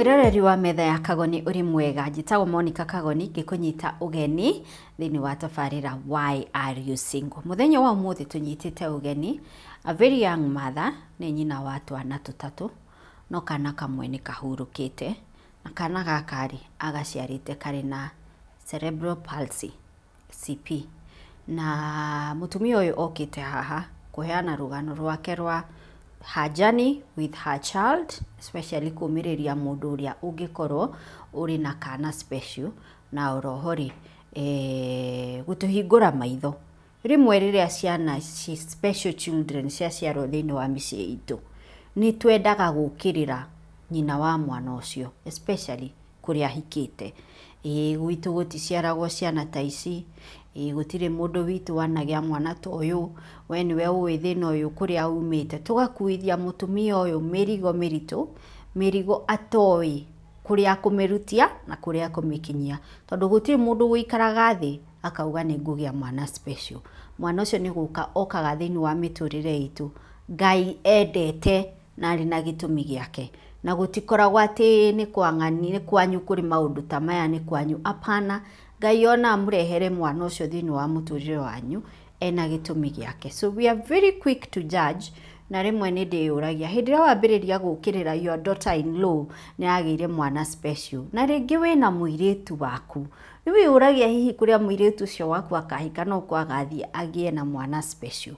Mwiroreri wa metha ya Kagoni uri mwega, njĩtagwo Monica Kagoni ngĩkũnyita ũgeni thĩinĩ wa tabarĩra Why Are You Single. Mũthenya wa ũmũthĩ tũnyitĩte ũgeni a very young mother, nĩ nyina wa twana tũtatũ, no kana kamwe nĩ kahurũkĩte, na kana gaka rĩ agaciarĩte karĩ na cerebral palsy, CP. Na mũtumia ũyũ okĩte haha kũheana rũgano rwake rwa her journey with her child, especially kũmĩrĩria mũndũ ũrĩa ũngĩkorwo ũrĩ na kana special, na oroho rĩ gũtũhingũra maitho rĩmwe rĩrĩa ciana special children ciaciarwo thĩinĩ wa mĩciĩ itũ, nĩ twendaga gũkĩrĩra nyina wa mwana ũcio, especially kũrĩa ahikĩte. Ĩĩ gwitũ gũticiaragwo ciana ta ici, ĩĩ gũtirĩ mũndũ witũ wanagĩa mwana ta ũyũ, we nĩwe ũĩ thĩna ũyũ kũrĩa umĩte. Tũgakuithia mũtumia ũyũ mĩrigo mĩritũ, mĩrigo atoĩ kũrĩa akũmĩrutia na kũrĩa akũmĩkinyia, tondũ gũtirĩ mũndũ ũikaraga thĩ akauga nĩ ngũgĩa mwana special. Mwana ũcio nĩ gũka okaga thĩinĩ wa mĩtũrĩre itũ Ngai endete na arĩ na gĩtũmi gĩake, na gũtikoragwo atĩ nĩ kwang'ani nĩ kwanyu kũrĩ maũndũ ta maya nĩ kwanyu, apana. Ngai ona amũrehere mwana ũcio thĩinĩ wa mũtũrĩre wanyu ena gĩtũmi gĩake. So we are very quick to judge, na rĩmwe nĩ ndĩyũragia hĩndĩ ĩrĩa wambĩrĩria gũkĩrĩra your daughter in law nĩ agĩire mwana special, na rĩngĩ wĩna mũirĩtu waku, nĩ wĩyũragia hihi kũrĩa mũirĩtu ũcio waku akahika no kwa agathiĩ agĩe na mwana special.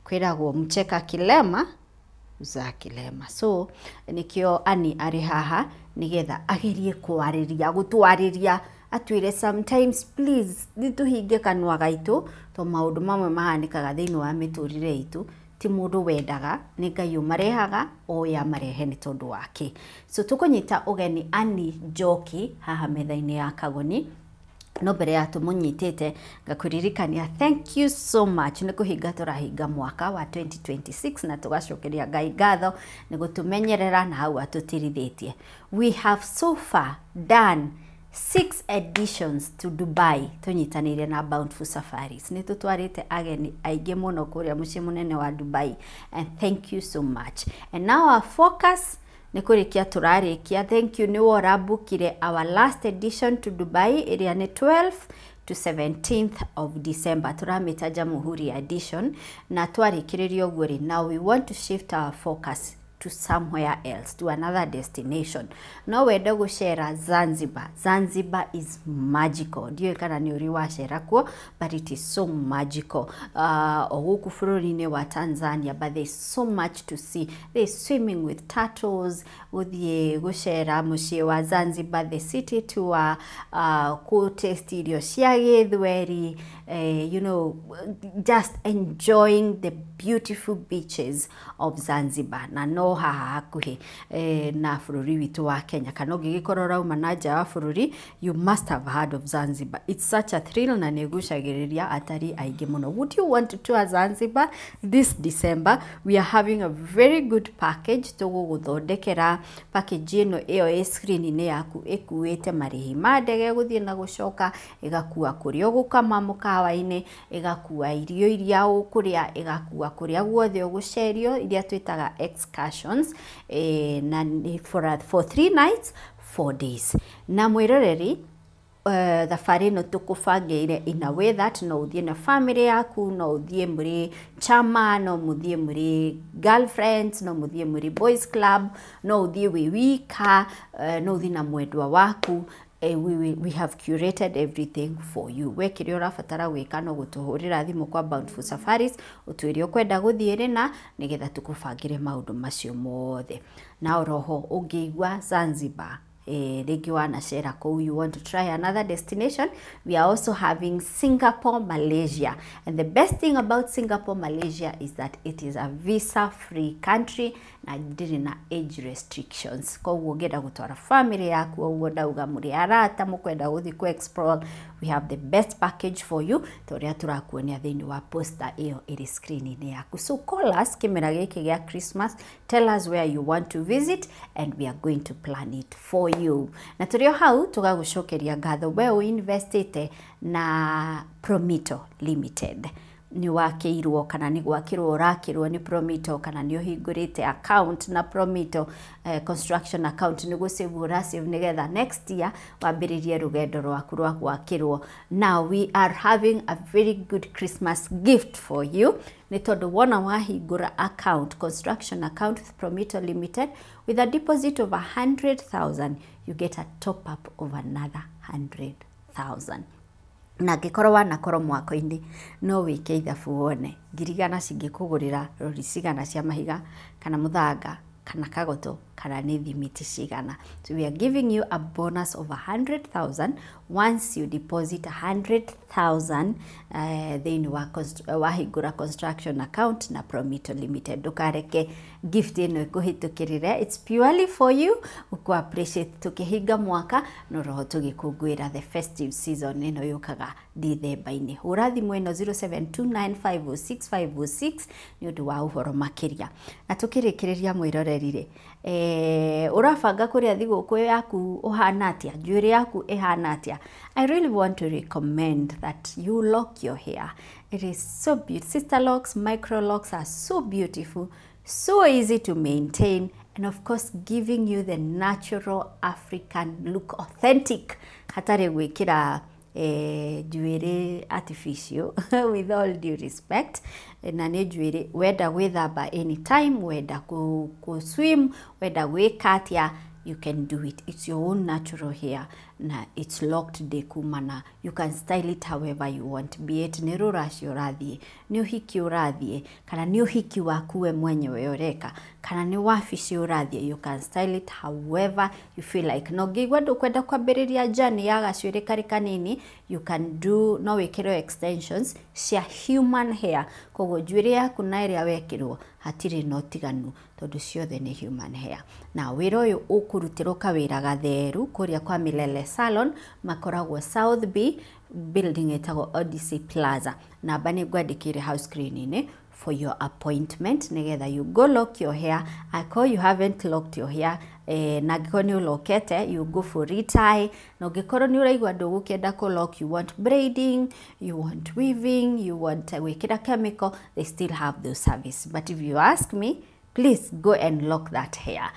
Kwĩragwo mcheka kilema za kilema. So nikio Ani arĩ haha nĩgetha agerie kwarĩria gũtwarĩria atwĩre sometimes please nĩtũhinge kanua gaitũ to maũndũ mamwe mahanĩkaga thĩinĩ wa mĩtũrĩre itũ ti mũndũ wendaga, nĩ Ngai ũmarehaga oĩ amarehe nĩ tondũ wake. So tũkũnyita ũgeni Ani Njoki haha metha-inĩ ya Kagoni. No mbere ya tũmũnyitĩte ngakũririkania thank you so much nĩ kũhinga tũrahinga mwaka wa 2026 na tũgacokeria Ngai ngatho nĩ gũtũmenyerera na hau atũtirithĩtie. We have so far done 6 editions to Dubai tũnyitanĩire na Bountiful Safaris. Nĩ tũtwarĩte ageni aingĩ mũno kũrĩa mũciĩ mũnene wa Dubai, and thank you so much. And now our focus nĩ kũrĩkia tũrarĩkia. Thank you nĩ worambukire our last edition to Dubai ĩrĩa nĩ 12 to 17th of December, tũramĩta Jamhuri edition, na twarĩkĩrĩria ũguo rĩ, now we want to shift our focus to somewhere else, to another destination. No wende gũcera Zanzibar. Zanzibar is magical. Ndiũĩ kana nĩ ũrĩ wacera kuo, but it is so magical. O gũkũ bũrũri-inĩ wa Tanzania, but there is so much to see. There is swimming with turtles, gũthiĩ gũcera mũciĩ wa Zanzibar, the city tour, kũ taste irio cia gĩthweri, just enjoying the beautiful beaches of Zanzibar. Na no haha hakuhĩ na bũrũri witũ wa Kenya, kana ũngĩgĩkorwo ũrauma na nja wa bũrũri, you must have heard of Zanzibar. It's such a thrill na nĩ ĩgucagĩrĩria atarii aingĩ mũno. Would you want to tour Zanzibar this December? We are having a very good package. Tũgũgũthondekera package ĩno ĩyo ĩ screen-inĩ yaku, ĩkuĩte marĩhi ma ndege gũthiĩ na gũcoka, ĩgakua kũrĩa ũgũkama mũkawa-inĩ, ĩgakua irio iria ũkũrĩa, ĩgakua kũrĩa guothe ũgũcerio, iria twĩtaga excursions, na for 3 nights 4 days. Na mwĩroreri, thabarĩ ĩno tũkũbangĩire in a way that no ũthiĩ na family yaku, no ũthiĩ mũrĩ chama, no mũthiĩ mũrĩ girlfriends, no mũthiĩ mũrĩ boys club, no ũthiĩ wĩ wika, no ũthiĩ na mwendwa waku. We have curated everything for you. We kĩrĩa ũrabatara gwĩka no gũtũhũrĩra thimũ kwa Bountiful Safaris, ũtwĩre ũkwenda gũthiĩ rĩna nĩgetha tũkũbangĩre maũndũ macio mothe. Na oroho ũngĩigua Zanzibar, rĩngĩ wanacera kũu, you want to try another destination, we are also having Singapore, Malaysia. And the best thing about Singapore, Malaysia is that it is a visa free country na ndĩrĩ na age restrictions. Koguo ũngĩenda gũtwara family yaku, ũguo ndauga mũrĩ arata mũkwenda gũthiĩ ku explore, we have the best package for you ta ũrĩa tũrakuonia thĩinĩ wa poster ĩyo ĩrĩ screen-inĩ yaku. So call us kĩmera gĩkĩ gĩa Christmas, tell us where you want to visit and we are going to plan it for you. Na tũrĩ o hau tũgagũcokeria ngatho we ũinvestĩte na Promito Limited. Nĩ wakĩirwo kana nĩ gwakĩrwo ũrakĩrwo nĩ Promito, kana nĩ ũhingũrĩte account na Promito, construction account, nĩ gũsave ũrasave nĩgetha next year wambĩrĩrie rũgendo rwaku rwa gwakĩrwo. Now we are having a very good Christmas gift for you, nĩ tondũ wona wahingũra account, construction account with Promito Limited with a deposit of 100,000, you get a top up of another 100,000. Na angĩkorwo wanakorwo mwako-inĩ, no wĩke ithabu wone 100,000 cingĩkũgũrĩra rori cigana cia mahiga, kana mũthanga, kana kagoto, kana nĩ thimiti cigana. So we are giving you a bonus of 100,000 once you deposit 100,000 thĩinĩ wa wahingũra construction account na Promito Limited. Ndũkareke gift ĩno ĩkũhĩtũkĩrĩre. It's purely for you gũkũ appreciate tũkĩhinga mwaka no roho tũgĩkũngũĩra the festive season ĩno yũkaga Dithemba-inĩ. Hũra thimũ ĩno 0729506506 nĩ ũndũ wa ũhoro makĩria. Na tũkĩrĩkĩrĩria, mwĩroreri rĩ, ũrabanga kũrĩa thigũkũ yaku ũhana atĩa, njuĩrĩ yaku ĩhana atĩa? I really want to recommend that you lock your hair. It is so beautiful. Sister locks, micro locks are so beautiful, so easy to maintain, and of course giving you the natural African look, authentic, hatarĩ gwĩkĩra njuĩrĩ artificial, with all due respect. Na nĩ njuĩrĩ wenda gwĩthamba anytime, wenda kũ swim, wenda gwĩka atĩa, you can do it. It's your own natural hair na it's locked ndĩkumana. You can style it however you want, be it nĩ rũracio ũrathiĩ, nĩ ũhiki ũrathiĩ, kana nĩ ũhiki waku we mwenyewe ũreka, kana nĩ wabici ũrathiĩ. You can style it however you feel like. Na ũngĩigua ndũkwenda kwambĩrĩria journey ya gacuĩrĩ karĩ kanini, you can do, no wĩkĩrwo extensions cia human hair, koguo njuĩrĩ yaku na ĩrĩa wekĩrwo hatirĩ na ũtiganu tondũ ciothe nĩ human hair. Na wĩra ũyũ ũkũrutĩrwo kawĩra gatheru kũrĩa kwa Milele Salon, makoragwo South B building ĩtagwo Odyssey Plaza. Namba nĩ ngwandĩkĩire hau screen-inĩ for your appointment nĩgetha you go lock your hair angĩkorwo you haven't locked your hair, na angĩkorwo nĩ ũlokete, you go for retie. Na ũngĩkorwo nĩ ũraigua ndũgũkĩenda kũ lock, you want braiding, you want weaving, you want gwĩkĩra chemical, they still have those service. But if you ask me, please go and lock that hair.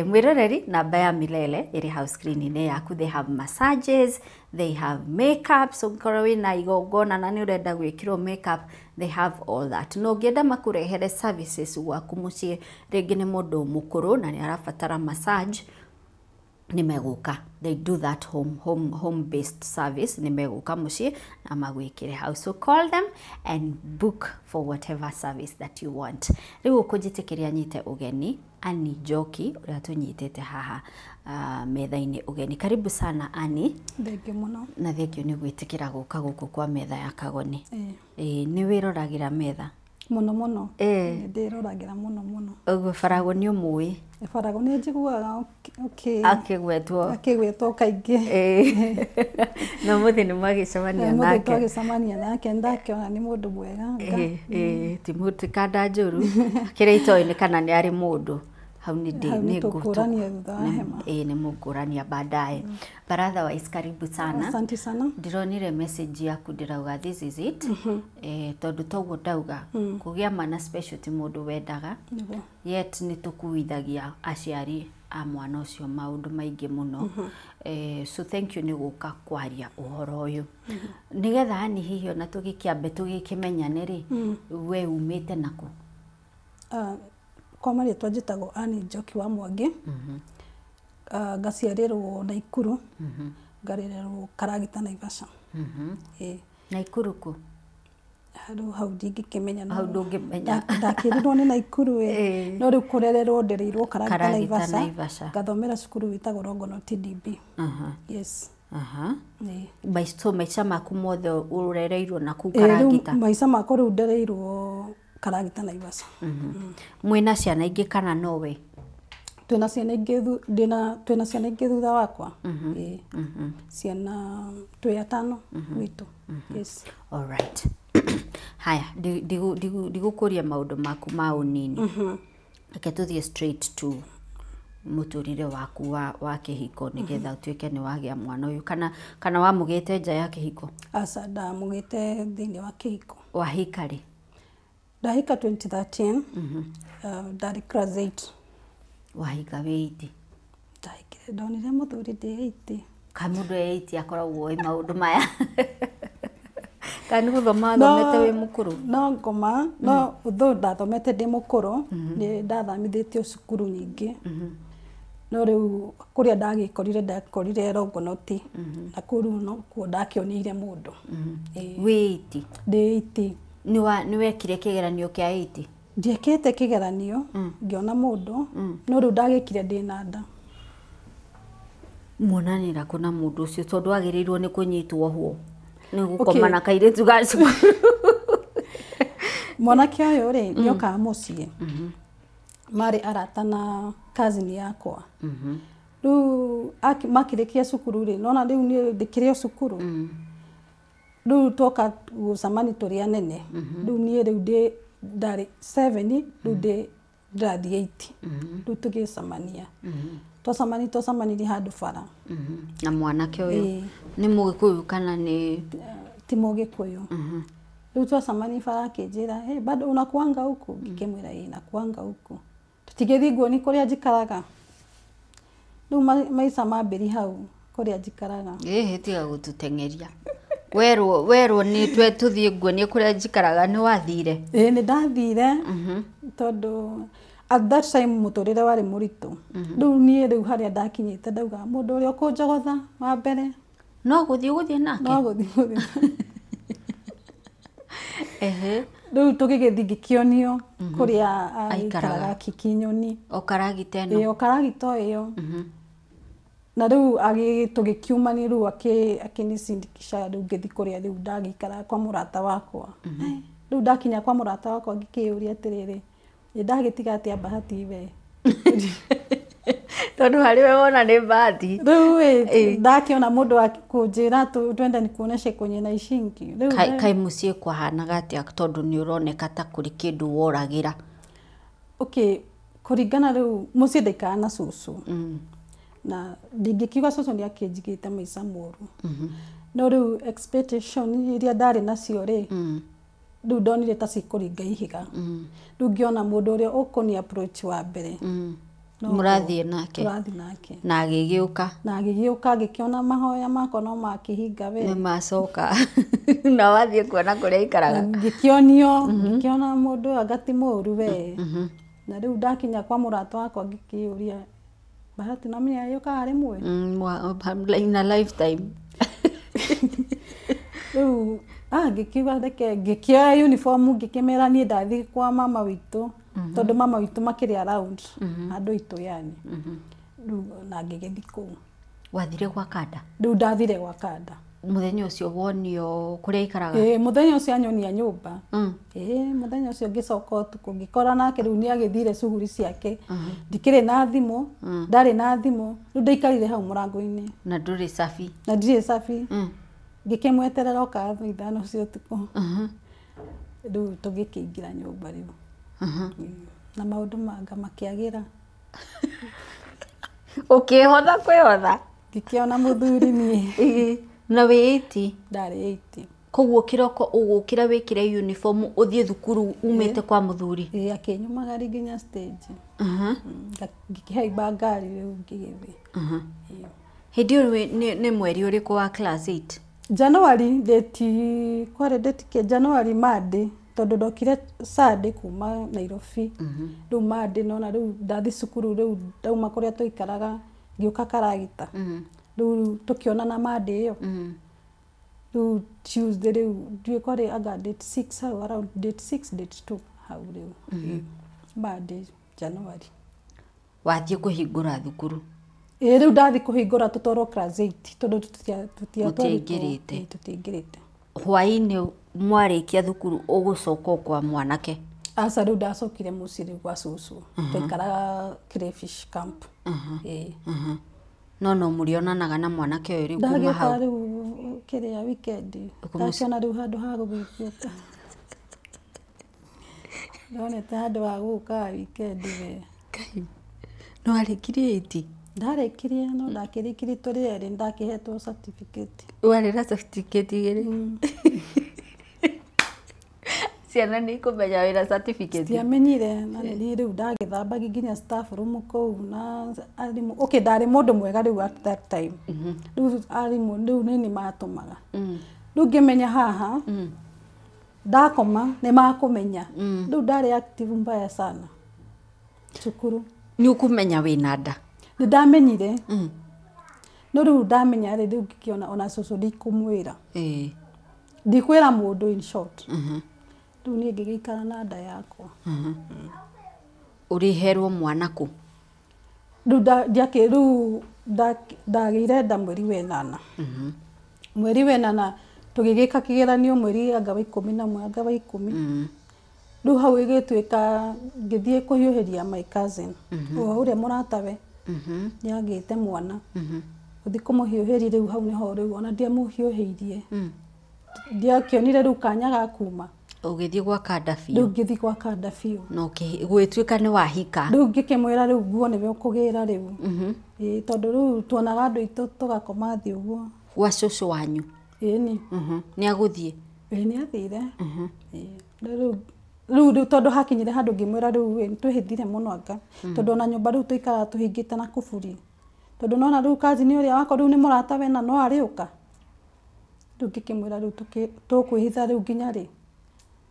Mwĩroreri, namba ya Milele ĩrĩ hau screen-inĩ yaku. They have massages, they have makeup, so ũngĩkorwo wĩna igongona na nĩ ũrenda gwĩkĩrwo makeup, they have all that. Na ũngĩenda makũrehere services gwaku mũciĩ, rĩngĩ nĩ mũndũ mũkũrũ na nĩ arabatara massage, nĩ megũka. They do that home based service. Nĩ megũka mũciĩ na magwĩkĩre hau. So call them and book for whatever service that you want. Rĩu ũkũnjĩtĩkĩria nyite ũgeni Annie Njoki ũrĩa tũnyitĩte haha metha-inĩ ũgeni. Karibu sana, Annie. Thengiũ mũno. Na thengio nĩ gwĩtĩkĩra gũka gũkũ kwa Metha ya Kagoni. Ĩĩ. Ĩĩ, nĩ wĩroragĩra metha? Mũno mũno. Ĩĩ. Nĩ ndĩroragĩra mũno mũno. Ũguo Faragũ nĩ ũmũĩ? Baragũ nĩ njiguaga akĩgwetwo. Akĩgwetwo kaingĩ. Ĩĩ. Na mũthĩ nĩ mwagĩcemania Mũthĩ nake. Twagĩcemania nake, ndakĩona nĩ mũndũ mwega. Ĩĩ, ĩĩ, ti mũndũ kanda njũru, kĩrĩa itoĩ nĩ kana nĩ arĩ mũndũ hau nĩ ndĩ Hau nĩ nĩ tũkũrania thutha wa hema. Ĩĩ, nĩ mũkũrania baadaye. But otherwise, karibu sana. Asante sana. Ndironire message yaku, ndĩrauga this is it, tondũ toguo ndauga kũgĩa mwana special ti mũndũ wendaga. Nĩguo. Yet nĩ tũkuithagia aciari a mwana ũcio maũndũ maingĩ mũno. So thank you nĩ gũka kwaria ũhoro ũyũ nĩgetha ani hihi ona tũgĩkĩambe tũgĩkĩmenyane rĩ, we umĩte nakũ? Ah, kwa marĩtwa njĩtagwo Annie Njoki wa Mwangi. Ah, ngaciarĩrwo Naikuru, ngarererwo Karagita, Naivasha. Ĩĩ. Naikuru kũ? Rĩu hau ndingĩkĩmenya no- Hau ndũngĩmenya. Ndakĩrirwo nĩ Naikuru ĩ. Ĩĩ. No rĩu kũrererwo ndereirwo Karagita, Karagita, Naivasha. Naivasha. Ngathomera cukuru wĩtagwo Rongono TDB. Yes. Ĩĩ. So maica maku mothe ũrereirwo na kũu Ĩĩ, rĩu Karagita? Maica makwa rĩu ndereirwo Karagita, Naivasha. Mwĩna ciana ingĩ kana nowe? Twĩna ciana ingĩ twĩna ciana ingĩ thutha wakwa. Ĩĩ. Ciana twĩ atano gwitũ. Yes. Alright. Haya, ndigũkũria maũndũ maku ma ũnini. Reke tũthiĩ straight to mũtũrĩre waku wa kĩhiko nĩgetha ũtuĩke nĩ wagĩa mwana ũyũ, kana wamũgĩte nja ya kĩhiko? Aca, ndamũgĩte thĩinĩ wa kĩhiko. Wahika rĩ? Ndahika 2013. Ndarĩ class 8. Wahika wĩ 8? Ndahikire, ndonire mũthuri ndĩ 8. Kaĩ mũndũ e 8 akoragwo oĩ maũndũ maya? Kana nĩ gũthoma wathomete wĩ mũkũrũ? No ngoma no although ndathomete ndĩ mũkũrũ, nĩ ndathamithĩtio cukuru nyingĩ, no rĩu kũrĩa ndagĩkorire, ndakorire Longonot, na kũu rĩu nokuo ndakĩonire mũndũ. Ĩĩ. Wĩ 8? Ndĩ 8. Nĩ wekire kĩgeranio kĩa 8? Ndiekĩte kĩgeranio ngĩona mũndũ, no rĩu ndagĩkire ndĩna nda. Muonanĩra kũ na mũndũ ũcio, tondũ wagĩrĩirwo nĩ kũnyitwo hwo nĩ gũkoma na kairĩtu ga cukuru? Mwanake ũyũ rĩ, nĩokaga mũciĩ, marĩ arata na cousin yakwa. Rĩu makĩrĩkia cukuru rĩ, nona rĩu niĩ ndĩkĩrĩ o cukuru, rĩu twoka gũcemania tũrĩ anene. Rĩu niĩ rĩu ndĩ ndarĩ 7, rĩu ndĩ ndĩrathiĩ 8. Rĩu tũgĩcemania, twacemanirie handũ bara. Na mwanake ũyũ Ĩĩ. nĩ mũgĩkũyũ kana nĩ? Ti mũgĩkũyũ. Rĩu twacemania bara, akĩnjĩra, "Hey, bado unakuanga huku?" Ngĩkĩmwĩra, "Ĩĩ, nakuanga huku." Tũtigĩthiĩ nguoni kũrĩa njikaraga. Rĩu maica mambĩri hau kũrĩa njikaraga. Ĩhĩ, tiga gũtũteng'eria. Werwo nĩ twe tũthiĩ nguonie kũrĩa njikaraga, nĩ wathire? Ĩĩ, nĩ ndathire, tondũ at that time mũtũrĩre warĩ mũritũ. Rĩu niĩ rĩu harĩa ndakinyĩte, ndauga mũndũ ũrĩa ũkũnjogotha wa mbere No gũthiĩ nake. No gũthiĩ. Rĩu tũgĩgĩthiĩ, ngĩkĩonio kũrĩa aikaraga. Aikaraga Kikinyoni. O karagita ĩno? Ĩyo karagita ĩyo. Na rĩu tũgĩkiumania, rĩu akĩnicindikisha, rĩu ngĩthiĩ kũrĩa rĩu ndagĩikaraga kwa mũrata wakwa. Rĩu ndakinya kwa mũrata wakwa, ngĩkĩyũria atĩrĩrĩ, ĩ ndagĩtiga atĩa Bahati we? Tondũ harĩ we wona nĩ Bahati. Rĩu ĩ ndakĩona mũndũ wa kũnjĩra twende nikuoneshe kwenye naishingi rĩu. Kaĩ mũciĩ kwahanaga atĩa, tondũ nĩ ũroneka ta kũrĩ kĩndũ woragĩra? Okay, kũringana rĩu mũciĩ ndaikara na cũcũ, na ndingĩkiuga cũcũ nĩ akĩnjigĩte maica moru, no rĩu expectation iria ndarĩ nacio rĩ, rĩu ndonire ta cikũringa ihiga. Rĩu ngĩona mũndũ ũrĩa ũkũni approach wa mbere no Mũrathiĩ nake? Tũrathiĩ nake. Na agĩgĩũka? Na agĩgĩũka, ngĩkĩona mahoya makwa no makĩhinga we. Nĩ macoka na wathiĩ kuona kũrĩa aikaraga. Ngĩkĩonio, ngĩkĩona mũndũ anga ti mũru we. Na rĩu ndakinya kwa mũrata wakwa, ngĩkĩũria, Bahati no menya yũkaga rĩmwe In a lifetime. Rĩu ngĩkiuga reke, ngĩkĩoya uniform, ngĩkĩmera niĩ ndathiĩ kwa mama witũ, tondũ mama witũ makĩrĩ around handũ itũ yani. Rĩu na ngĩgĩthiĩ kũu. Wathire gwa Kanda? Rĩu ndathire gwa Kanda. Mũthenya ũcio wonio kũrĩa aikaraga? Ĩĩ, mũthenya ũcio anyonia nyũmba. Ĩĩ, mũthenya ũcio ngĩcoka ũtukũ, ngĩkora nake rĩu nĩ agĩthire cuguri ciake. Ndikĩrĩ na thimũ, ndarĩ na thimũ, rĩu ndaikarire hau mũrango-inĩ. Na ndũrĩ cabi? Na ndirĩ cabi. Ngĩkĩmweterera oka thaa 5 cia ũtukũ. Rĩu tũgĩkĩingĩra nyũmba rĩu. Na maũndũ manga makĩagĩra. Ũkĩhotha kwĩhotha. Ngĩkĩona mũthuri niĩ. Ĩĩ. Na wĩ 8? Ndarĩ 8. Koguo kĩroko ũgũkĩra wĩkĩre uniform ũthiĩ thukuru umĩte kwa mũthuri? Ĩĩ, akĩnyumagaria nginya stage. Ngĩkĩhaimba ngari rĩu ngĩgĩthiĩ. Ĩĩ. Hĩndĩ ĩyo nĩ mweri ũrĩkũ wa class 8? January date, kwarĩ date kĩ January Monday, tondũ ndokire Sunday kuma Nairobi. Rĩu Monday nona rĩu ndathi cukuru, rĩu ndauma kũrĩa tũikaraga ngĩũka Karagita. Rĩu tũkĩonana Monday ĩyo. Rĩu Tuesday, rĩu ndiũĩ kwarĩ anga date 6 hau, around date 6, date 2 hau rĩu. Monday January. Wathiĩ kũhingũra thukuru? Ĩĩ, rĩu ndathi kũhingũra tũtwarwo class 8, tondũ Mũtiaingĩrĩte. Ĩĩ, tũtiaingĩrĩte. Hwaĩ-inĩ mwarĩkia thukuru ũgũcoka o kwa mwanake? Aca, rĩu ndacokire mũciĩ rĩu gwa cũcũ. Twaikaraga Crayfish Camp. Ĩĩ. No mũrĩonanaga na mwanake ũyũ rĩu kuma Ndagĩũka hau? Rĩu kĩrĩa weekend. Ndakĩona rĩu handũ ha gũgĩũka. Ndonete handũ ha gũũkaga weekend we. Ngai. No warĩkirie 8? Ndarĩkirie, no ndakĩrĩkirie tũrĩ erĩ, ndakĩhetwo certificate. Warĩ na certificate igĩrĩ? Ciana nĩ ikũmenya wĩna certificate. Citiamenyire na nĩ rĩu ndagĩthambagia nginya staff room kũu na arimũ. Okay, ndarĩ mũndũ mwega rĩu at that time. Rĩu arimũ rĩu nĩ niĩ matũmaga. Rĩu ngĩmenya haha ndakoma nĩ makũmenya. Rĩu ndarĩ active mbaya sana cukuru. Nĩ ũkũmenya wĩna nda. Nĩ ndamenyire. No rĩu ndamenya rĩ, rĩu ngĩkĩona ona cũcũ ndikũmwĩra. Ndikwĩra mũndũ in short. Rĩu niĩ ngĩgĩikara na nda yakwa. Ũrĩherwo mwana kũ? Rĩu rĩu ndagĩire nda mweri wa ĩnana. Mweri wa ĩnana tũgĩgĩka kĩgeranio mweri anga wa 11 anga wa 10. Rĩu hau ĩgĩtuĩka ngĩthiĩ kũhiũhĩria my cousin. O ũrĩa mũratawe. Nĩagĩte mwana. Gũthiĩ kũmũhiũhĩria rĩu hau nĩho rĩu ona ndiamũhiũhĩirie. Ndiakĩonire rĩu kanya ga kuma. Ũgĩthiĩ gwaka nda biũ. Rĩu ngĩthiĩ gwaka nda biũ. Na gũgĩtuĩka nĩ wahika. Rĩu ngĩkĩmwĩra rĩu nguo nĩwe ũkũgĩra rĩu. Ĩĩ tondũ rĩu tuonaga andũ aitũ tũgakoma thĩ ũguo. Gwa cũcũ wanyu. Ĩni. Nĩ agũthiĩ? Ĩĩ nĩ athire. Ĩĩ rĩu tondũ hakinyire handũ ngĩmwĩra rĩu twĩhithire mũno anga. Tondũ ona nyũmba rĩu tũikaraga tũhingĩte na kuburi. Tondũ nona rĩu cousin ũrĩa wakwa rĩu nĩ mũratawe na no arĩũka. Rĩu ngĩkĩmwĩra rĩu tũkwĩhitha rĩu nginya rĩ.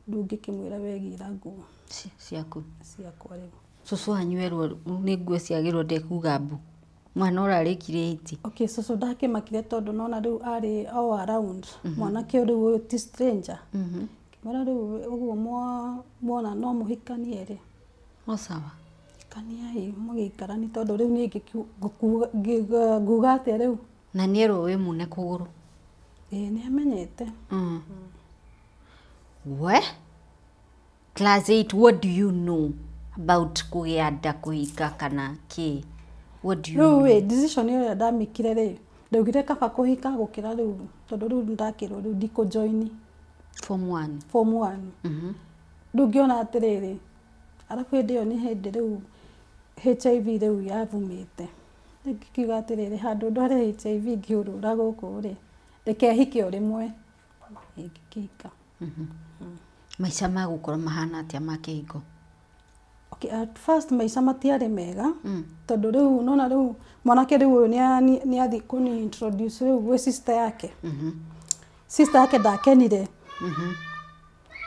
Rĩu ngĩkĩmwĩra wegĩra nguo ciaku. Ciakwa rĩu. Cũcũ wanyu erwo nĩ nguo ciagĩrwo ndekuga mbu. Mwana ũrarĩkirie 8. Okay, cũcũ ndakĩmakire tondũ nona rĩu arĩ all around. Mwanake rĩu ũyũ ti stranger. Ngĩmwĩra rĩu ũguo mwona no mũhikanie rĩ. No sawa. Hikaniai mũgĩikarani tondũ rĩu niĩ nguga atĩa rĩu. Na nĩerwo wĩ mune kũgũrũ. Ĩĩ nĩ amenyete. We? Class 8, what do you know about kũgĩa nda, kũhika kana kĩ? What do you know? Rĩu decision ĩrĩa ndamĩkire rĩ, ndaugire kaba kũhika gũkĩra rĩu tondũ rĩu ndakĩrwo rĩu ndikũjoin Form 1. Form 1. Rĩu ngĩona atĩrĩrĩ, arabu hĩndĩ ĩyo nĩ hĩndĩ rĩu HIV rĩu yavumĩte. Rĩu ngĩkiuga atĩrĩrĩ, handũ ndware HIV ngĩũrũra gũkũ rĩ, reke hike o rĩmwe. Ngĩkĩhika. Maica ma gũkorwo mahana atĩa ma kĩhiko? Okay, at first maica matiarĩ mega tondũ rĩu nona rĩu mwanake rĩu ũyũ nĩ athiĩ kũni introduce rĩu gwĩ sister yake. Sister yake ndakenire.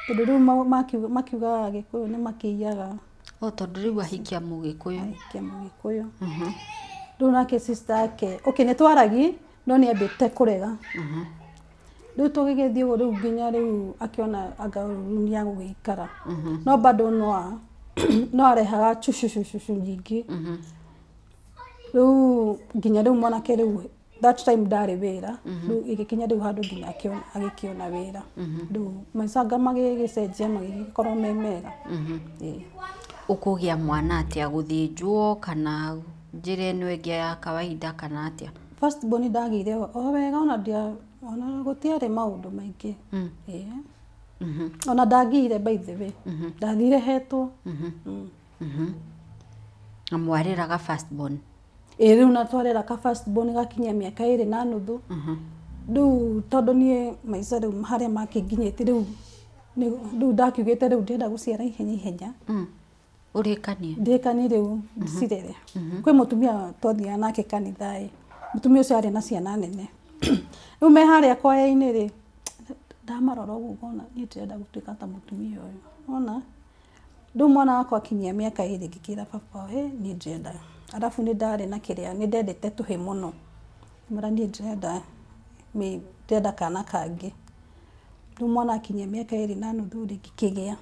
Tondũ rĩu makiugaga Gĩkũyũ nĩ makĩiyaga. O tondũ rĩu ahikia Mũgĩkũyũ. Ahikia Mũgĩkũyũ. Rĩu nake sister yake, okay, nĩ twaragi no nĩ ambĩte kũrega. Rĩu tũgĩgĩthiĩ ũguo rĩu nginya rĩu akĩona anga rĩu nĩ agũgĩikara. No bado no arehaga cucucucucu nyingĩ. Rĩu nginya rĩu mwanake rĩu that time ndarĩ wĩra. Rĩu ĩgĩkinya rĩu handũ nginya agĩkĩona wĩra. Rĩu maica anga magĩgĩcenjia magĩgĩkorwo me mega. Ũkũgĩa mwana atĩa, gũthĩnjwo kana njĩra ĩno ĩngĩ ya kawaida kana atĩa? First born ndagĩire o wega ona ona gũtiarĩ maũndũ maingĩ. Ona ndagĩire by the way. Ndathire hetwo. Na mwarĩraga first born? Ĩĩ rĩu na twarera ka first born gakinyia mĩaka 2.5. Rĩu tondũ niĩ maica rĩu harĩa makĩnginyĩtie rĩu rĩu ndakiugĩte rĩu ndĩrenda gũciara ihenya ihenya. Ũrĩkanie? Ndĩkanie rĩu ndicirere. Kwĩ mũtumia twathiaga nake kanitha ĩ. Mũtumia ũcio arĩ na ciana nene. Rĩu me harĩa kwaya-inĩ rĩ, ndamarora ũguo ngona niĩ ndĩrenda gũtuĩka ta mũtumia ũyũ. Wona? Rĩu mwana wakwa akinyia mĩaka 2 ngĩkĩra baba, niĩ ndĩrenda. Arabu nĩ ndarĩ na kĩrĩa, nĩ ndendete tũhĩ mũno. Ngĩmwĩra niĩ ndĩrenda kana kangĩ. Rĩu mwana akinyia mĩaka 2.5 rĩ, ngĩkĩgĩa.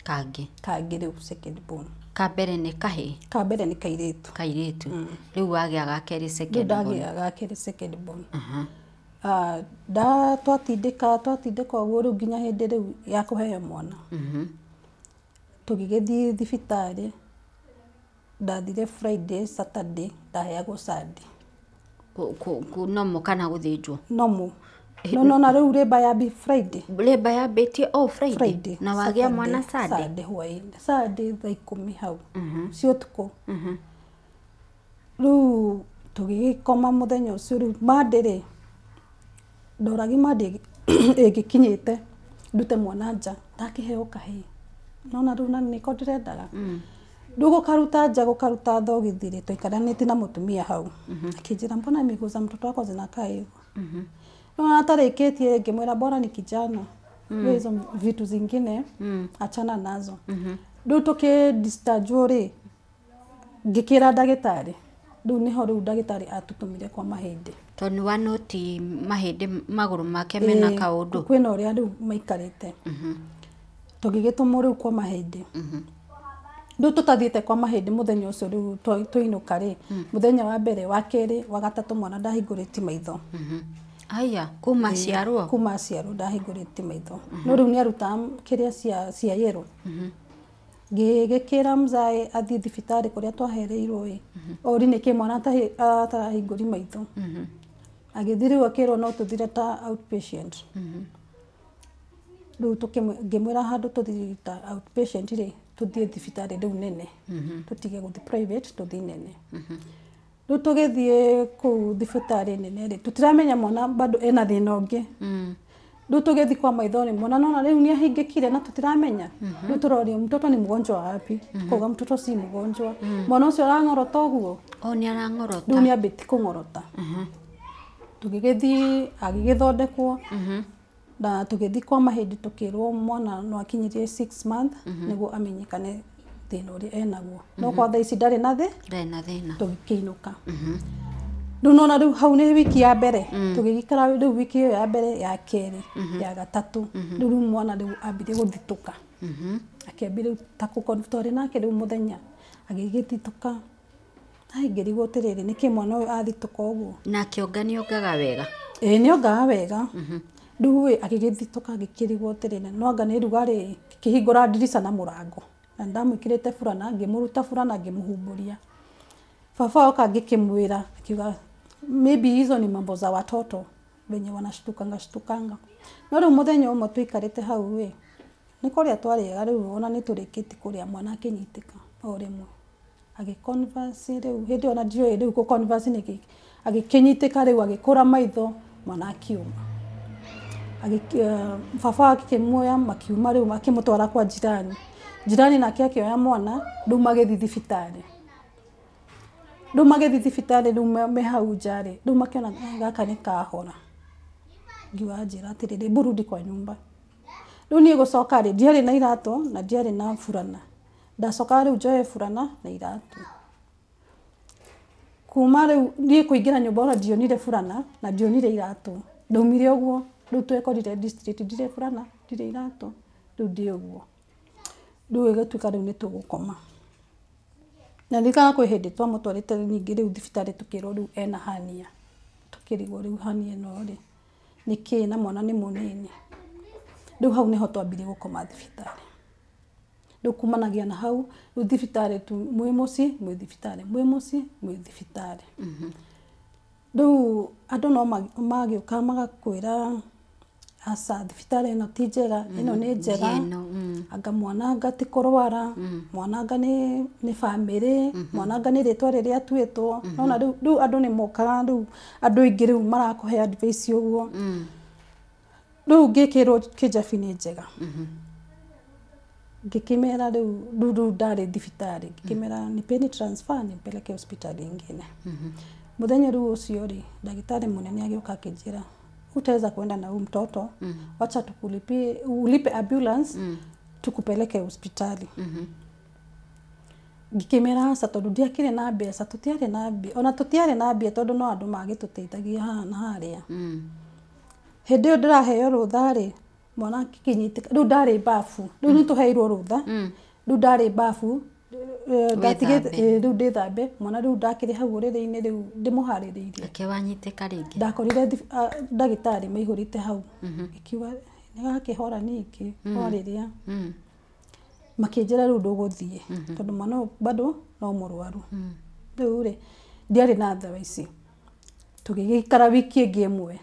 Kangĩ? Kangĩ rĩu second born. Ka mbere nĩ kahĩĩ? Ka mbere nĩ kairĩtu. Kairĩtu. Rĩu wagĩa ga kerĩ second Rĩu born. ndagĩa ga kerĩ second born. Twatindĩka ũguo rĩu nginya hĩndĩ rĩu ya kũheo mwana. Tũgĩgĩthiĩ thibitarĩ, ndathire Friday, Saturday, ndaheagwo Sunday. Nomo kana gũthĩnjwo? Nomo. No na rĩu rĩmba yambi Friday. Rĩmba yambĩtie o Friday? Friday. Na wagĩa mwana Sunday? Sunday hwaĩ-inĩ. Sunday thaa 10 hau. Cia ũtukũ. Rĩu tũgĩgĩkoma mũthenya ũcio rĩu Monday rĩ, ndoragi Monday ĩgĩkinyĩte. Ndute mwana nja ndakĩheo kahĩĩ nona rĩu na nĩko ndĩrendaga. Rĩu gũkaruta nja gũkaruta thogithi rĩ, twaikaranĩtie na mũtumia hau, akĩnjĩra mbona miguu za mtoto wako zinakaa hivyo. No atarĩkĩtie ngĩmwĩra bora ni kijana, mm. Hizo vitu zingine achana nazo. Rĩu tũkĩ discharge rĩ, ngĩkĩra ndagĩtarĩ, rĩu nĩho rĩu ndagĩtarĩ atũtũmire kwa mahĩndĩ. Tondũ nĩ wanoti mahĩndĩ magũrũ make mena kaũndũ. Kwĩna ũrĩa rĩu maikarĩte. Tũgĩgĩtũmwo rĩu kwa mahĩndĩ. Rĩu tũtathiĩte kwa mahĩndĩ mũthenya ũcio rĩu twainũka rĩ, mũthenya wa mbere, wa kerĩ, wa gatatũ mwana ndahingũrĩtie maitho. Aya, kuma aciarwo? Kuma aciarwo ndahingũrĩtie maitho. No rĩu nĩ arutaga kĩrĩa cia yellow. Ngĩgĩkĩra mzae athiĩ thibitarĩ kũrĩa twahereirwo ĩ, ori nĩkĩ mwana atarahingũri maitho. Agĩthiĩ rĩu akĩrwo no tũthire ta outpatient. Rĩu ngĩmwĩra handũ tũthiĩ ta outpatient rĩ, tũthiĩ thibitarĩ rĩu nene, tũtige gũthiĩ private, tũthiĩ nene. Rĩu tũgĩthiĩ kũu thibitarĩ nene rĩ, tũtiramenya mwana bado ena thĩna ũngĩ. Rĩu tũgĩthiĩ kwa maitho rĩ, mwana nona rĩu nĩ ahingĩkire na tũtiramenya. Rĩu tũrorio mtoto ni mgonjwa wapi? Tukauga mtoto si mgonjwa. Mwana ũcio arang'orota ũguo. O nĩ arang'orota. Rĩu nĩ ambĩtie kũng'orota. Tũgĩgĩthiĩ agĩgĩthondekwo. Na tũgĩthiĩ kwa mahĩndĩ tũkĩrwo mwana no akinyirie 6 months nĩguo amenyekane thĩna ũrĩa enaguo. No kwa thaa ici ndarĩ na Ndarĩ na thĩna. Tũgĩkĩinũka. Rĩu nona rĩu hau nĩ wiki ya mbere, tũgĩgĩikara rĩu wiki ĩyo ya mbere, ya kerĩ, ya gatatũ. Rĩu mwana rĩu ambirie gũthitũka. Akĩambia rĩu ta twarĩ nake rĩu mũthenya agĩgĩthitũka. Ai, ngĩrigwo atĩrĩrĩ, nĩkĩ mwana ũyũ athitũka ũguo? Na akĩonga nĩongaga wega? Ĩĩ nĩongaga wega. Rĩu ĩ agĩgĩthitũka ngĩkĩrigwo atĩrĩrĩ, no anga nĩ rugarĩ, ngĩkĩhingũra ndirica na mũrango. Na nĩndamwĩkĩrĩte burana, ngĩmũruta burana ngĩmũhumbũria. Baba oka ngĩkĩmwĩra, akiuga maybe hizo ni mambo za watoto venye wanashtukanga shtukanga. No rĩu mũthenya ũmwe tũikarĩte hau ĩ, nĩ kũrĩa twarĩaga rĩu ona nĩ tũrĩkĩtie kũrĩa mwana akĩnyitĩka o rĩmwe. Agĩ convulse rĩu, hĩndĩ ĩyo ona ndiũĩ rĩu gũ convulse nĩ kĩ. Agĩkĩnyitĩka rĩu agĩkũra maitho, mwana akiuma. Baba akĩmuoya makiuma rĩu akĩmũtwara kwa jirani. Jirani nake akĩoya mwana rĩu magĩthiĩ thibitarĩ. Rĩu magĩthiĩ thibitarĩ rĩu me hau nja rĩ, rĩu makĩona gaka nĩ kahora. Ngiuga anjĩra atĩrĩrĩ, hebu rudi kwa nyumba. Rĩu niĩ gũcoka rĩ, ndiarĩ na iratũ na ndiarĩ na burana. Ndacokaga rĩu njoe burana na iratũ. Kuma rĩu niĩ kũingĩra nyũmba ona ndionire burana na ndionire iratũ. Ndaumire ũguo, rĩu twekorire district ndirĩ burana, ndirĩ iratũ, rĩu ndĩ ũguo. Rĩu ĩgĩtuĩka rĩu nĩ tũgũkoma. Na ndirikanaga kwĩ hĩndĩ twamũtwarĩte ningĩ rĩu thibitarĩ tũkĩrwo rĩu ena hernia. Tũkĩrigwo rĩu hernia ĩno rĩ, nĩkĩ na mwana nĩ mũnini. Rĩu hau nĩho twambirie gũkoma thibitarĩ. Rĩu kumanagia na hau, rĩu thibitarĩ tu mwĩ mũciĩ, mwĩ thibitarĩ, mwĩ mũciĩ, mwĩ thibitarĩ. Rĩu andũ no magĩũka magakwĩra aca thibitarĩ ĩno ti njega, ĩno nĩ njega. Anga mwana anga ti kũrwara, mwana anga nĩ bamĩrĩ, mwana anga nĩ rĩtwa rĩrĩa atuĩtwo. Nona rĩu andũ nĩ mokaga rĩu andũ aingĩ rĩu marakũhe advice ũguo. Rĩu ngĩkĩrwo Kĩjabi nĩ njega. Ngĩkĩmera rĩu rĩu ndarĩ thibitarĩ, ngĩkĩmera nipeni transfer nimpeleke hospitali ingine. Mũthenya rĩu ũcio rĩ, ndagĩtarĩ mũnene agĩũka akĩnjĩra hutaweza kwenda na huyu mtoto, wacha tukulipie, ulipe ambulance tukupeleke hospitali. Ngĩkĩmera aca tondũ ndiakĩrĩ na mbeca, tũtiarĩ na mbia, ona tũtiarĩ na mbia tondũ no andũ magĩtũteithagia haha na harĩa. Hĩndĩ ĩyo ndĩraheo rũtha rĩ, mwana akĩnyitĩka, rĩu ndarĩ bafu, rĩu nĩ tũheirwo rũtha, rĩu ndarĩ bafu, ndatigĩte rĩu ndĩthambe, mwana rĩu ndakĩrĩ hau ũrĩrĩ-inĩ rĩu ndĩmũharĩrĩirie. Reke wanyitĩka rĩngĩ. Ndakorire ndagĩtarĩ maihũrĩte hau, ngiuga nĩgakĩhora ningĩ o rĩrĩa. Makĩnjĩra rĩu ndũgũthiĩ tondũ mwana ũyũ bado no mũrwaru. Rĩu rĩ, ndiarĩ na ndawa ici. Tũgĩgĩikara wiki ĩngĩ ĩmwe.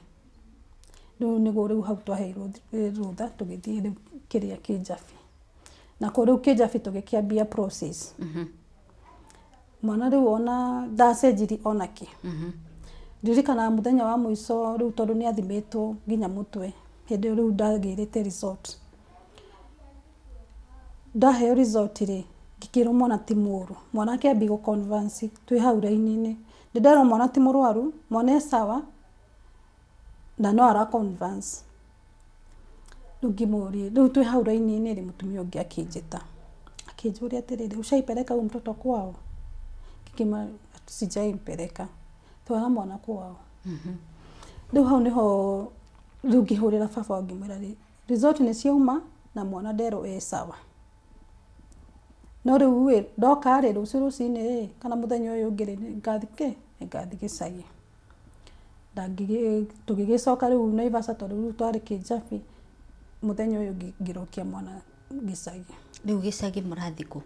Rĩu nĩguo rĩu hau twaheirwo rũtha tũgĩthiĩ rĩu kĩrĩa Kĩjabi. Na kũu rĩu Kĩjabi tũgĩkĩambia process. Mwana rĩu ona ndacenjirie ona kĩ. Ndirikanaga mũthenya wa mũico rĩu tondũ nĩ athimĩtwo nginya mũtwe. Hĩndĩ ĩyo rĩu ndagĩrĩte result. Ndaheo result rĩ, ngĩkĩrwo mwana ti mũru. Mwana akĩambia gũ converse twĩ hau raini-inĩ. Ndĩnderwo mwana ti mũrwaru, mwana e sawa na no ara converse. Rĩu ngĩmũria, rĩu twĩ hau raini-inĩ rĩ, mũtumia ũngĩ akĩnjĩta. Akĩnjũria atĩrĩrĩ, ushaipeleka huyu mtoto kwao? Ngĩkĩmwĩra sijaimpeleka. Twara mwana kwao. Rĩu hau nĩho rĩu ngĩhũrĩra baba ngĩmwĩra rĩ, result nĩ ciauma na mwana nderwo e sawa. No rĩu ĩ, ndoka rĩ, rũciũ rũcinĩ rĩ, kana mũthenya ũyũ ũngĩ rĩ, nĩngathiĩ kĩ? Nĩngathiĩ gĩcagi. Tũgĩgĩcoka rĩu Naivasha tondũ rĩu twarĩ Kĩnjabi, mũthenya ũyũ ũngĩ ngĩrokia mwana gĩcagi. Rĩu gĩcagi mũrathiĩ kũ?